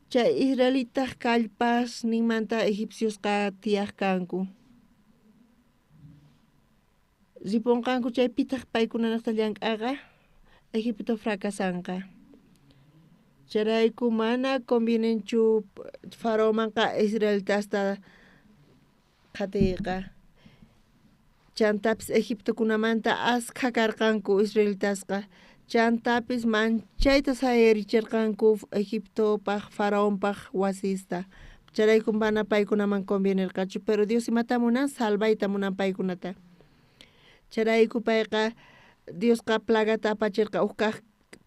Speaker 11: Chay israelitaq kallpasninmanta egipciosqa tiyaq kanku. Ripunqanku chaypitaq paykunanaqta llank'aqa, Egipto fracasanqa. Chayrayku mana convienenchu faraonmanqa israelitasta qhatiyqa. Chantapis Egiptokunamanta askha karqanku israelitasqa. Chantapis manchayta sayarichirqanku Egiptopaq faraonpaq wasista. Chayrayku mana paykunaman convienerqachu, pero Dios imata munan? Salvayta munan paykunata. Chayrayku payqa Diosqa plagata apacherqa, uj kaj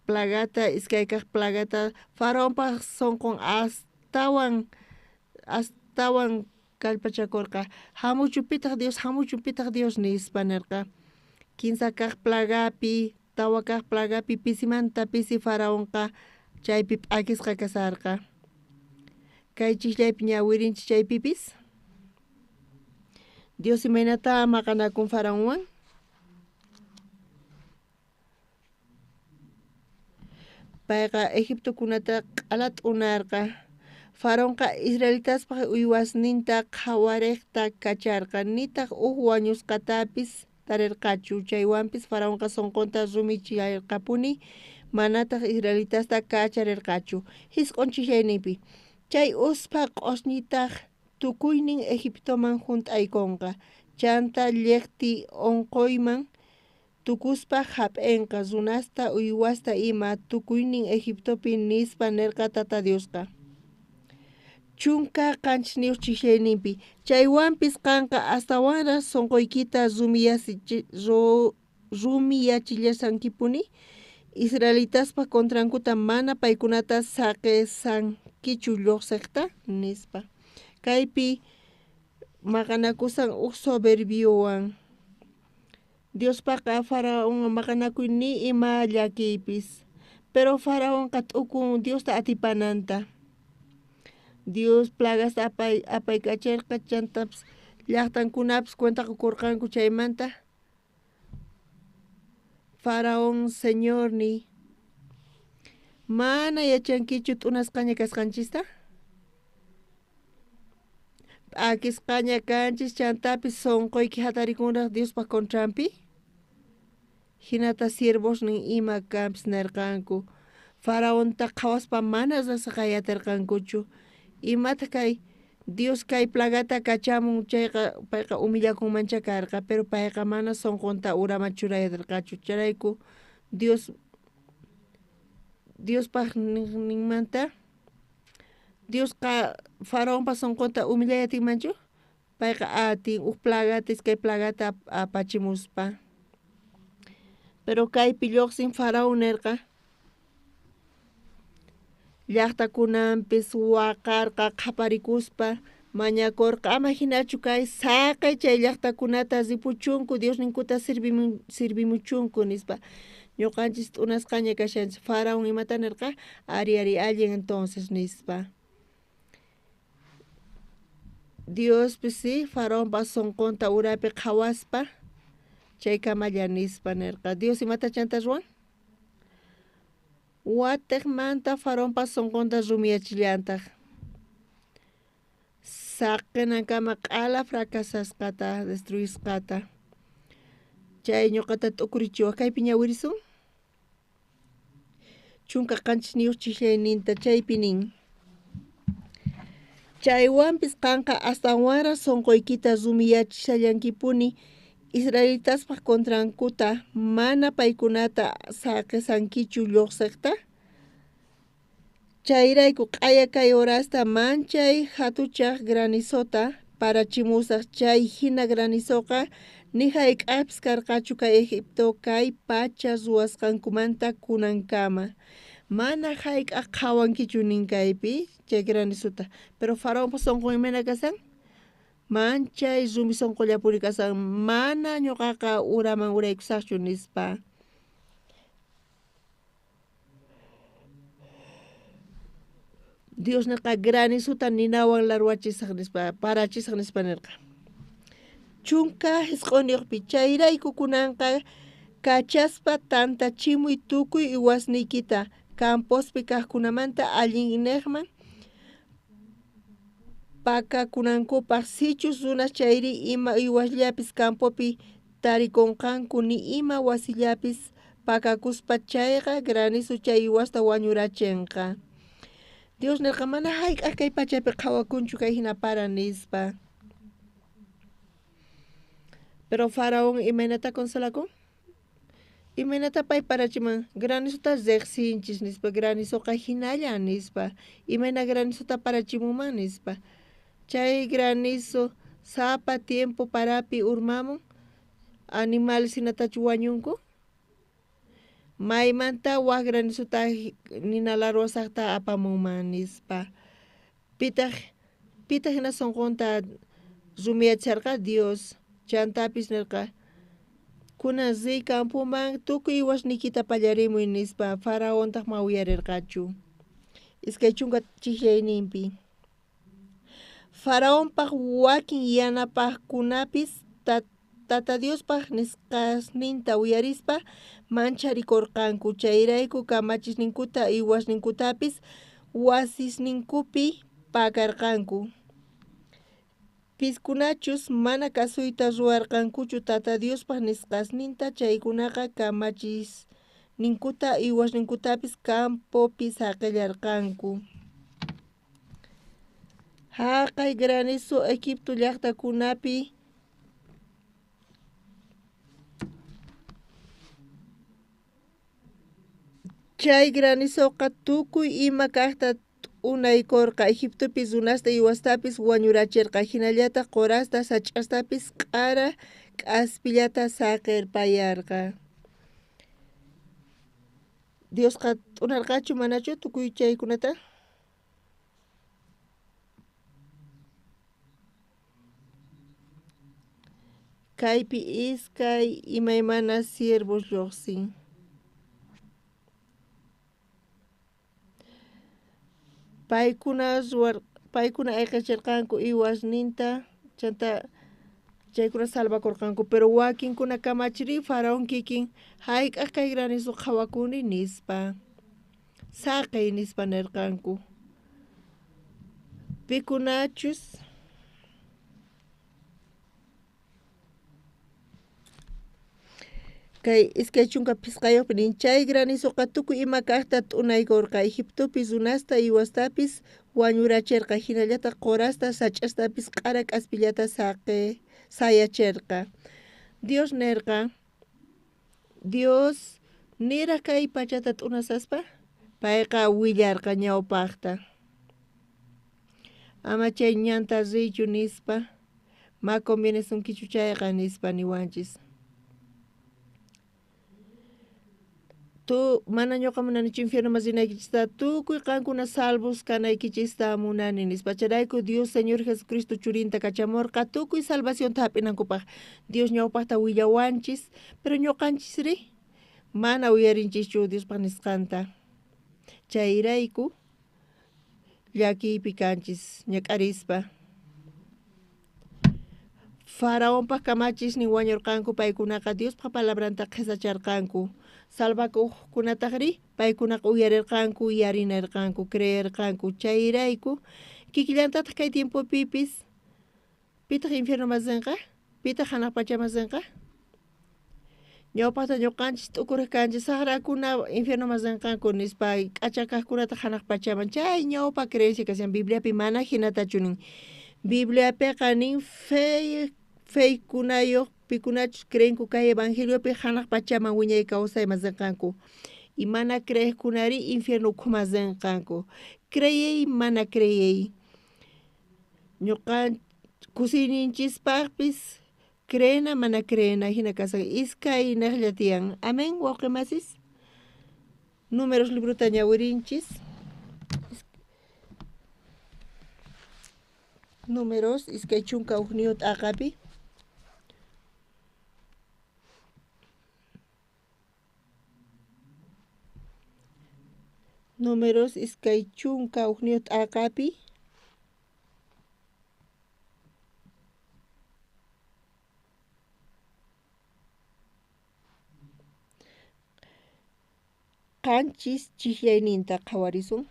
Speaker 11: plagata, iskay kaj plagata, faraonpaj sonqon astawan kallpachakorqa. Hamuchun pitaq Dios, hamuchun pitaq Dios nispa nerqa. Kinsa kaj plagapi, tawa kaj plagapi pisimanta pisi faraonqa chaypi p'akisqa kasarqa. Kay chisllaypi ñawirinchik chaypipis. Dios imaynata maqanakun faraonwan? Payqa Egiptokunata q'ala t'unarqa. Faraonqa israelitaspaj uywasninta qhawarejta kacharqa, nitaq uj wañusqatapis tarerqachu. Chaywanpis faraonqa sonqonta rumichillarqapuni, manataq israelitasta kacharerqachu. Jisq'on chisllayninpi chay uspha q'osñitaj tukuynin Egiptoman junt'aykonqa, chanta lleqti onqoyman tukuspa jap'enqa runasta uywasta ima tukuynin Egiptopi nispa nerqa Tata Diosqa. 17 chisllayninpi chaywanpis qanqa astawanraj sonqoykita rumiyachillasankipuni, israelitaspa contrankuta mana paykunata saqesankichu lluqsiqta nispa. Kaypi maqanakusan uj soberbiowan. Diospaqa faraonwan maqanakuy ni ima llakiypis, pero faraonqa t'ukun Diosta atipananta. Dios plagasta apaykacherqa, chantapis llaqtankunapis cuenta qokorqanku chaymanta. Faraón, señorniy, mana yachankichu t'unasqaña kasqanchista? P'akisqaña kanchis, chantapis sonqoyki hatarikunraj Diospa contranpi? Hinata siervosnin ima kanpis nerqanku. Faraonta qhawaspa mana rasaqay aterqankuchu. Imataq kay Dios kay plagata kachamun chayqa payqa humillakunmancha karqa, pero payqa mana sonqonta uraman churay aterqachu. Chayrayku Diospaj ninmanta Diosqa faraonpa sonqonta humillay atinmanchu? Payqa atin uj plagata iskay plagata apachimuspa. Pero kaypi lluqsin faraón nerqa llaqtakunanpis waqarqa qhaparikuspa mañakurqa ama hinachu kay saqey chay llaqtakunata ripuchunku Diosninkuta sirvimuchunku nispa. Ñuqanchis t'unasqaña kashanchis. Faraón imata nerqa? Ari ari allin entonces nispa. Diospis si faraonpa sonqonta urapi qhawaspa chaykamalla nispa nerqa. Dios imata chanta ruwan? Watejmanta faraonpa sonqonta rumiyachillantaq. Saqenankama q'ala fracasasqata, destruisqata. Chay ñuqata t'ukurichiwaj. Kaypi ñawirisun? 17 chisllayninta chaypi nin. Chaywanpis qanqa astawanraj sonqoykita rumiyachishallankipuni israelitaspaj contrankuta mana paykunata saqesankichu lluqsiqta. Chayrayku q'aya kay horasta manchay hatuchaj granizota parachimusaj. Chay hina granizoqa ni hayk'apis karqachu kay Egipto kay pacha ruwasqankumanta kunankama. Mana hayk'aq qhawankichu nin kaypi chay granizota. Pero faraonpa sonqon imayna kasan? Manchay rumi sonqollapuni kasan. Mana ñuqaqa uraman uraykusaqchu nispa. Dios nerqa granizota ninawan larwachisaq nispa, parachisaq nispa nerqa. 19 chayrayku kunanqa kachaspa tantachimuy tukuy uywasniykita campospi kajkunamanta allinnejman pakakunankupaj. Sichus runas chayri ima uywasllapis campopi tarikonqanku ni ima wasillapis pakakuspa chayqa granizo chay uywasta wañurachenqa. Dios nerqa mana hayk'aq kay pachapi qhawakunchu kay hina para nispa. Pero faraón imaynata consolakun? Imaynata pay parachiman? Granizota riqsinchis nispa, granizoqa hinalla nispa. Imayna granizota parachimunman nispa. Chay granizo sapa tiempo parapi urmamun, animales hinatachu wañunku? Maymanta waj granizota nina larwasajta apamunman nispa. Pitaq hina sunqunta rumiyacharqa Dios, chantapis nirqa kunan riy campoman tukuy uywasniykita pallarimuy nispa. Faraontaq ma uyarirqachu. 20 chijllayninpi. Faraonpaj wakin yanapajkunapis Tata Diospaj nisqasninta uyarispa mancharikorqanku, chayrayku kamachisninkuta uywasninkutapis wasisninkupi pakarqanku. Piskunachus mana kasuyta ruwarqankuchu Tata Diospaj nisqasninta, chaykunaqa kamachisninkuta uywasninkutapis campopi saqillarqanku. Jaqay granizo Egipto llaqtakunapi chay granizoqa tukuy ima kajta t'unaykorqa, Egiptopi runasta uywastapis wañurachirqa, hinallataq qurasta sach'astapis q'ara k'aspillata saqirpayarqa. Diosqa t'unarqachu manachu tukuy chaykunata? Kaypi iskay imaymana siervos lluqsin. Paykuna ayqechirqanku uywasninta, chanta chaykuna salvakurqanku, pero wakinkuna kamachiri faraón kikin hayk'aq kay granizo qhawakuni nispa, saqey nispa nirqanku. Pikunachus kay 25 nin chay granizoqa tukuy ima kajta t'unaykurqa, Egiptopi runasta uywastapis wañurachirqa, hinallataq qurasta sach'astapis q'ara k'aspillata sayachirqa. Dios nirqa, Dios niraj kay pachata t'unasaspa payqa willarqa ñawpaqta, ama chay ñanta riychu nispa, ma convienesunkichu chayqa nispa niwanchis. Mana ñuqa munanichu infiernoman rinaykichista, tukuy qankuna salvos kanaykichista munani nispa. Chayrayku Dios Señor Jesucristo churinta kachamurqa tukuy salvacionta hap'inankupaq. Dios ñawpaqta willawanchis, pero ñuqanchisri mana uyarinchischu Diospaq nisqanta. Chayrayku llakiypi kanchis ñak'arispa. Faraonpaq kamachisnin wañurqanku, paykunaqa Diospaq palabranta qhisacharqanku. Salvakuqkunataqri paykunaqa uyarirqanku, yarinarqanku, creerqanku. Chayrayku kikillantataq kay tiempopipis pitaq infiernoman rinqa, pitaq hanaq pachaman rinqa. Ñawpaqta ñuqanchis t'ukurej kanchis saqrakuna infiernoman rinqanku nispa, k'acha kaqkunataq hanaq pachaman. Chay ñawpa creencia kashan, Bibliapi mana hinatachu nin. Bibliapiqa nin feykunayuq pikunachus creenku kay evangeliopi hanaq pachaman wiñay kawsayman rinqanku, y mana creejkunari infierno ukhuman rinqanku. Creey mana creey, ñuqa kusiyninchispaqpis creena mana creena hina kasan, iskay naqlla tiyan. Amén, wawqimasis. Números librota ñawirinchis. Números 21 t'aqapi. Números 21 t'aqapi. 7 chijllayninta qhawarisun.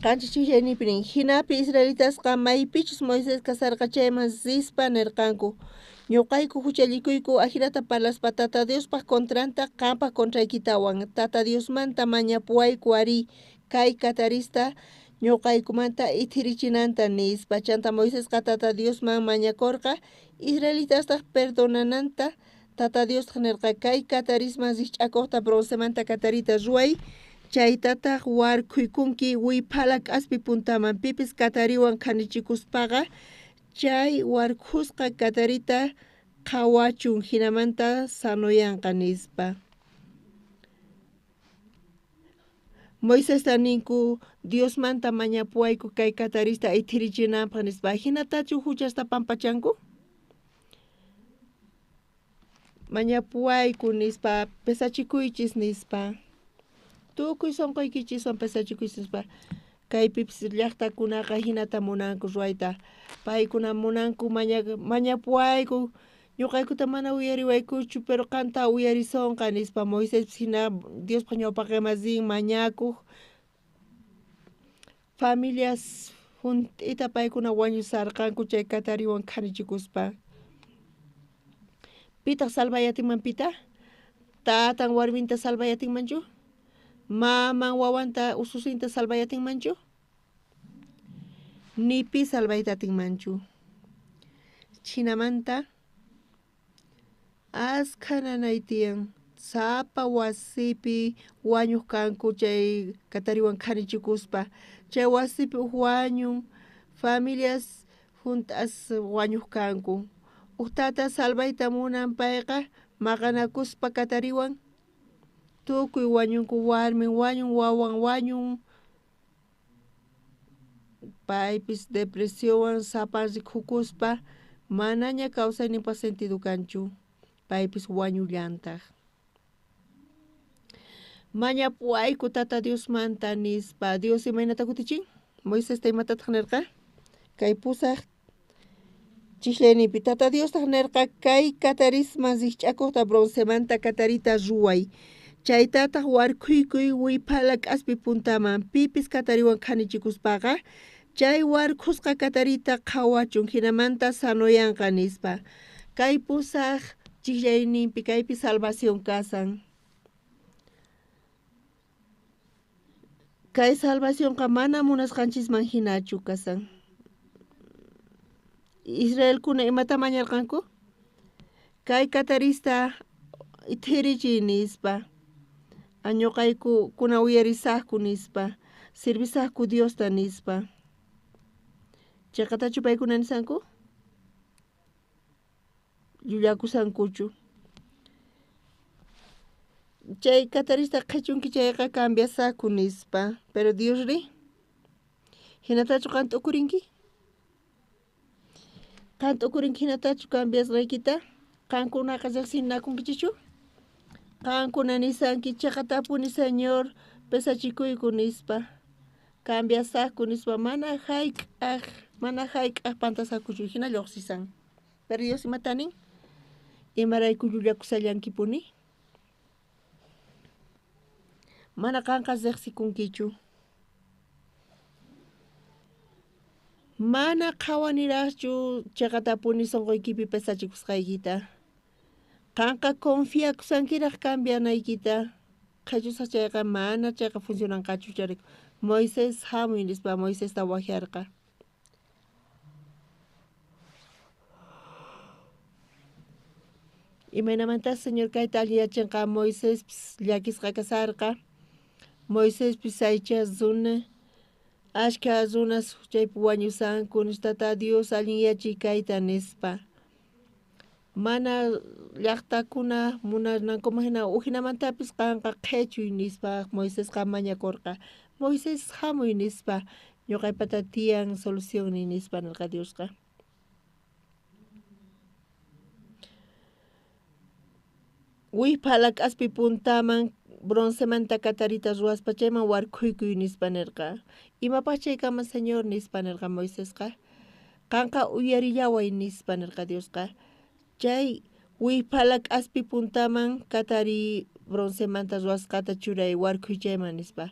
Speaker 11: 7 chijllayninpi nin, hinapi israelitasqa maypichus Moisés kasarqa chayman rispa nirqanku, ñuqayku huchallikuyku ajinata parlaspa Tata Diospaq contranta qampaq contraykitawan. Tata Diosmanta mañapuwayku ari kay katarista ñuqaykumanta ithirichinanta nispa. Chanta Moisesqa Tata Diosman mañakurqa israelitastaq perdonananta. Tata Diostaj nirqa kay katarisman rikch'akuqta broncemanta katarita ruway, Chaytataj warkhuykunki wiphala k'aspi puntaman. Pipis katariwan khanichikuspaqa chay warkhusqa katarita qhawachun, jinamanta sanoyanqa, nispa. Moisesta ninku, Diosmanta mañapuwayku kay katarista ithirichinanpaj, nispa. Jinatachu juchasta pampachanku? Mañapuwayku, nispa, pesachikuychis, nispa. Tukuy sonqoykichiswan pesachikuychis, nispa. Kaypipis llajtakunaqa jinata munanku ruwayta. Paykuna munanku mañapuwayku, ñuqaykuta mana uyariwaykuchu, pero qanta uyarisonqa, nispa. Moisespis jina Diospaj ñawpaqenman rin mañakuj. Familias junt'ita paykuna wañusarqanku chay katariwan khanichikuspa. Pitaq salvay atinman pita? Tatan warminta salvay atinmanchu? Maman wawanta ususinta salvay atinmanchu? Ni pi salvayta atinmanchu. Chinamanta askha nanay tiyan. Sapa wasipi wañuj kanku chay katariwan khanichikuspa. Chay wasipi uj wañun, familias junt'as wañuj kanku. Uj tata salvayta munan payqa maqanakuspa katariwan tukuy wañunku, warmin wañun, wawan wañun, paypis depresionwan sapan rikukuspa manaña kawsayninpaj sentido kanchu, paypis wañullantaj. Mañapuwayku Tata Diosmanta, nispa. Dios imaynata kutichin? Moisesta imatataj nerqa? Kay pusaj chislayninpi Tata Diostaj nerqa, kay katarisman rijch'akojta broncemanta katarita ruway. Chaytataj warkhuykuy wiphala k'aspi puntaman. Pipis katariwan khanichikuspaqa chay warkhusqa katarita qhawachun, jinamanta sanoyanqa, nispa. Kay pusaj chijllayninpi kaypi salvación kasan. Kay salvacionqa mana munasqanchisman hinachu kasan. Israelkuna imata mañarqanku? Kay katarista ithirichiy, nispa. Ñuqayku kuna uyarisaqku, nispa. Servisaqku Diosta, nispa. Chiqatachu paykuna nisanku? Llullakusankuchu. Chay katarista qhechunki chayqa cambiasaqku, nispa. Pero Diosri, hinatachu qan t'ukurinki? Qan t'ukurinki hinatachu cambiasqaykita? Qankunaqa riqsinakunkichikchu? Qankuna nisanki chiqatapuni Señor pesachikuyku, nispa. Cambiasaqku, nispa. Mana jayk'aq pantasakuchu, hina lluqsisan. Pero Dios imata nin? Imarayku llullakusallankipuni? Mana qanqa riqsikunkichu. Mana qhawaniraqchu chiqatapuni sunquykipi pesachikusqaykita. Qanqa confiakusankiraq cambianaykita. Qhechusaq chayqa mana chayqa funcionanqachu chayrayku. Moisés hamuy, nispa Moisesta wajarqa. Imaynamanta Señor kayta alliyachinqa? Moisespis llakisqa kasarqa. Moisespis aycha runa, ashkha runas chaypi wañusanku, nispa Tata Dios allinyachiy kayta, nispa. Mana llaqtakuna munanankuman hina ujinamantapis qanqa qhechuy, nispa Moisesqa mañakurqa. Moisés hamuy, nispa, ñuqaypata tiyan solucionniy, nispa nirqa Diosqa. Wiphala k'aspi puntaman broncemanta katarita ruwaspa chayman warkhuykuy, nispa nirqa. Imapaj chaykama Señor, nispa nirqa Moisesqa. Qanqa uyarillaway, nispa nirqa Diosqa. Chay wiphala k'aspi puntaman katari broncemanta ruwasqata churay warkhuy chayman, nispa.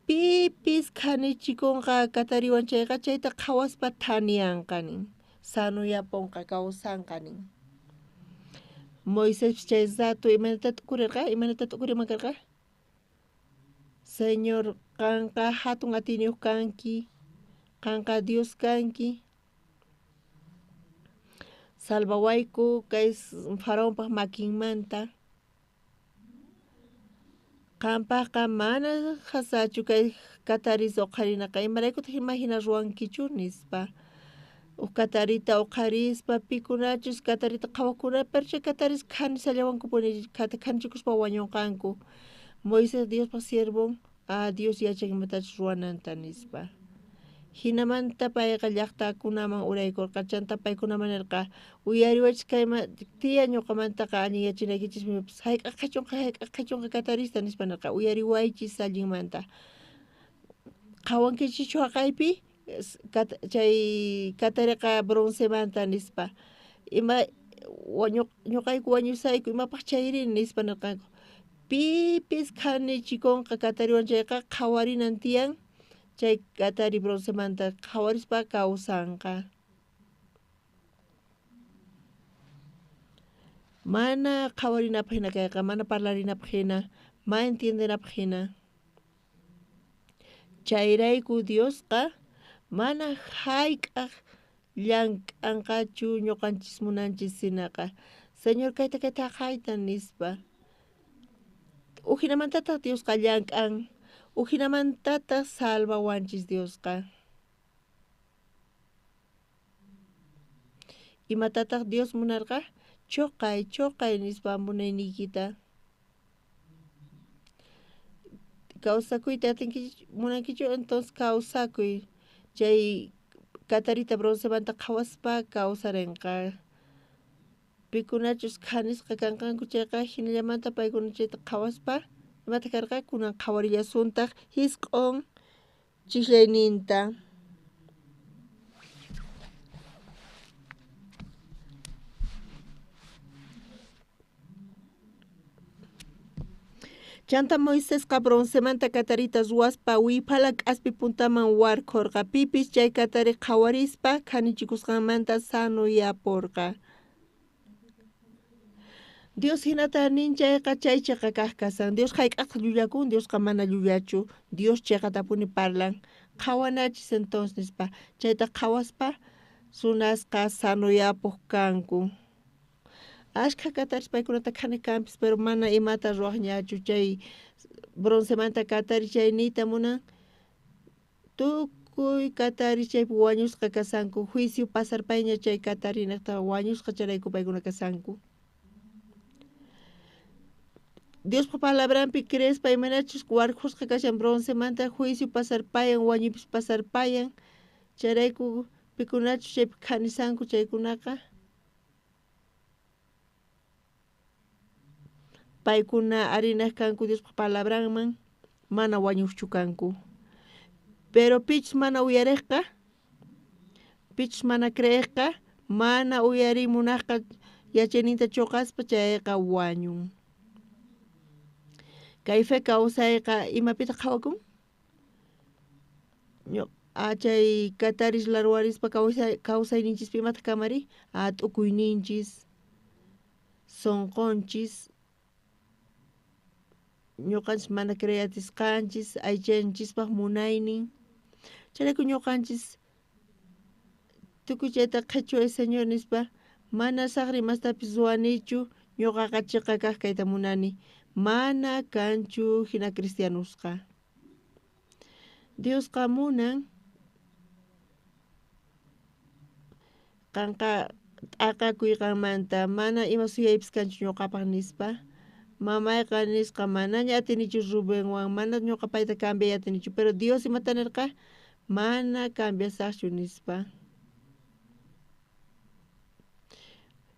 Speaker 11: Pipis khanichikunqa katariwan chayqa chayta qhawaspa thaniyanqa, nin. Sanoyaponqa, kawsanqa, nin. Moisés chay rato imaynata t'ukurirqa? Imaynata t'ukuriman karqa? Señor, qanqa hatun atiyniyuq kanki, qanqa Dios kanki. Salvawayku kay faraonpaj makinmanta. Qampajqa mana jasachu kay kataris oqharinaqa, imaraykutaq ima jina ruwankichu nispa. Uj katarita oqharispa pikunachus katarita qhawajkuna, pero chay kataris khanisallawankupuni, khanichikuspa wañonqanku. Moisés Diospaj siervon, Dios yachan imatachus ruwananta nispa. Jinamanta payqa llajtakunaman uraykorqa, chanta paykunaman nerqa, uyariwachis kayma tiya ñuqamantaqa allin yachinaykichis, jayk'aq qhechonqa katarista nispa nerqa, uyariwaychis allinmanta. Qhawankichischu jaqaypi chay katariqa broncemanta nispa. Ima ñuqayku wañusayku imapaj chayri nispa nerqanku. Pipis khanichikonqa katariwan chayqa qhawarinan tiyan chay katari broncemanta qhawarispa kawsanqa. Mana qhawarinapaj hina kayqa, mana parlarinapaj hina, ma entiendenapaj hina. Chayrayku Diosqa mana jayk'aq llank'anqachu ñuqanchis munanchis hinaqa. Señor kayta kayta jaqayta nispa. Ujinamantataq Diosqa llank'an, ujinamantataq salvawanchis Diosqa. Imatataq Dios munarqa? Choqay, choqay nispa munayniykita. Kawsakuyta atinkichu munankichu, entonces kawsakuy. Chay katarita broncemanta qhawaspa kawsarenqa. Pikunachus khanisqa kanqanku chayqa jinallamanta paykuna chayta qhawaspa imata karqa kunan qhawarillasuntaq jisq'on chijllayninta. Chanta Moisesqa broncemanta katarita ruwaspa wiphala k'aspi puntaman warkhorqa, pipis chay katari qhawarispa khanichikusqanmanta sanoyaporqa. Dios hinata nin chayqa chay cheqa kaj kasan. Dios jayk'aqtaq llullakun, Diosqa mana llullachu. Dios cheqatapuni parlan. Qhawanachis entonces nispa. Chayta qhawaspa runasqa sanoyapuq kanku. Ashkha kataris paykunata khani kanpis, pero mana imata ruwaqñachu. Chay broncemanta katari chay niyta munan. Tukuy katari chaypi wañusqa kasanku. Juicio pasarpayña chay katarinaqta wañusqa chayrayku paykuna kasanku. Diospa palabranpi creespa imaynachus warkhusqa kashan broncemanta juicio pasarpayan, wañuypis pasarpayan. Chayrayku pikunachus chaypi khanisanku chaykunaqa paykuna arinaq kanku Diospa palabranman, mana wañuqchu kanku. Pero pichus mana uyariqqa, pichus mana creeqqa, mana uyariy munaqqa yachayninta choqaspa chayqa wañun. Kay fe kawsayqa imapitaq qhawakun? Chay kataris larwarispa kawsayninchispi imataq kamari? T'ukuyninchis, sonqonchis, ñuqanchis mana creyatisqanchis, aychanchispaj munaynin. Chayrayku ñuqanchis tukuy chayta qhichway Señor nispa, mana saqra imastapis ruwanichu, ñuqaqa chiqa kaq kayta munani. Mana kanchu hina cristianusqa. Diosqa munan qanqa t'aqakuy qanmanta, mana ima suyaypis kanchu ñuqapaq nispa. Mamayqa nisqa manaña atinichu Rubenwan, mana ñuqa payta cambiay atinichu, pero Dios imata nirqa? Mana cambiasaqchu nispa.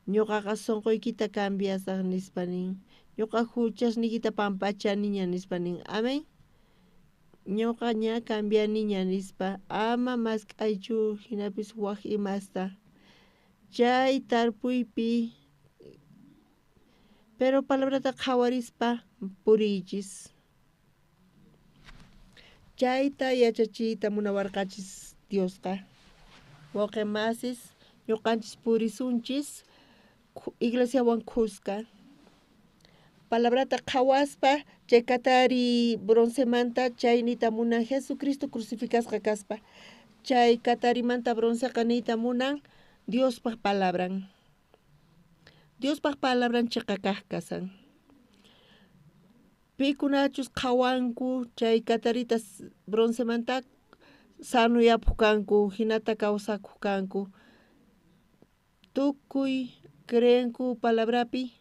Speaker 11: Ñuqaqa sunquykita cambiasaq nispa nin. Ñuqa huchasniykita pampachaniña nispa nin. Amén. Ñuqa ña cambianiña nispa. Ama mask'aychu hinapis waj imasta. Chay tarpuypi pero palabrata qhawarispa puriychis. Chayta yachachiyta munawarqachis Diosqa. Wawqi masis ñuqanchis purisunchis iglesiawan khuska. Palabrata qhawaspa chay katari broncemanta chay niyta munan Jesucristo crucificasqa kaspa. Chay katarimanta bronceqa niyta munan Diospaj palabran. Diospaj palabran chiqa kaq kasan. Pikunachus qhawanku chay kataritas broncemanta sanoyapuj kanku, jinata kawsakuj kanku. Tukuy creenku palabrapi,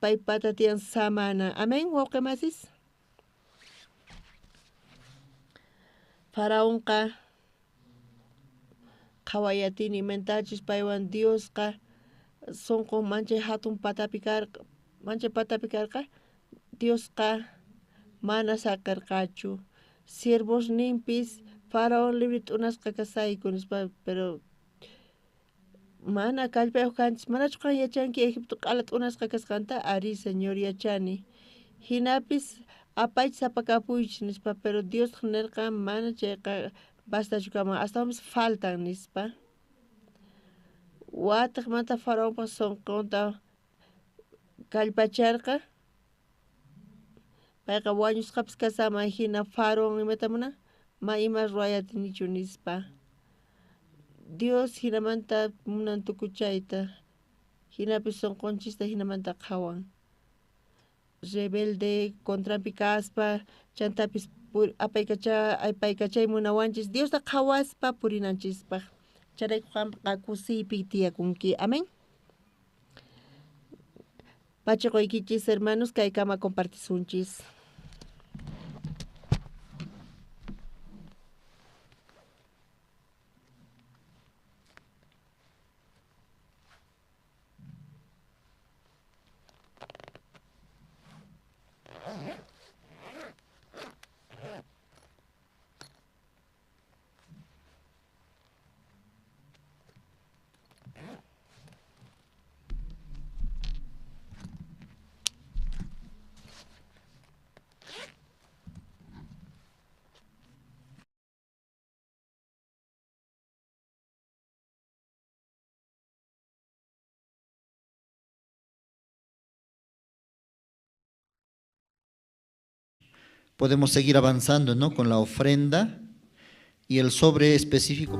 Speaker 11: paypata tiyan samana. Amén, wawqi masis. Faraonqa qhawayatini imatachus paywan Diosqa sonqon manchay hatun patapi karqa, manchay patapi karqa, Diosqa mana saqerqachu. Siervosninpis faraón libre t'unasqa kasayku nispa, pero mana kallpayuq kanchis. Manachu qan yachanki Egipto q'ala t'unasqa kasqanta? Arí, Señor, yachani. Jinapis apaychis apakapuychis nispa, pero Dios nerqa mana chayqa bastachu kaman, astawanpis faltan nispa. Watiqmanta faraonpa sonqonta kallpacharqa. Payqa wañusqapis kasaman jina faraón imata munan? Ma ima ruway atinichu nispa. Dios jinamanta munan tukuchayta, jinapis sonqonchista jinamanta qhawan. Rebelde contranpi kaspa, chantapis apaykachay munawanchis Diosta qhawaspa purinanchispaj. Chayrayku qanqa kusiypi tiyakunki. Amén. Pachiquykichis hermanos, kaykama compartisunchis.
Speaker 10: Podemos seguir avanzando, ¿no?, con la ofrenda y el sobre específico.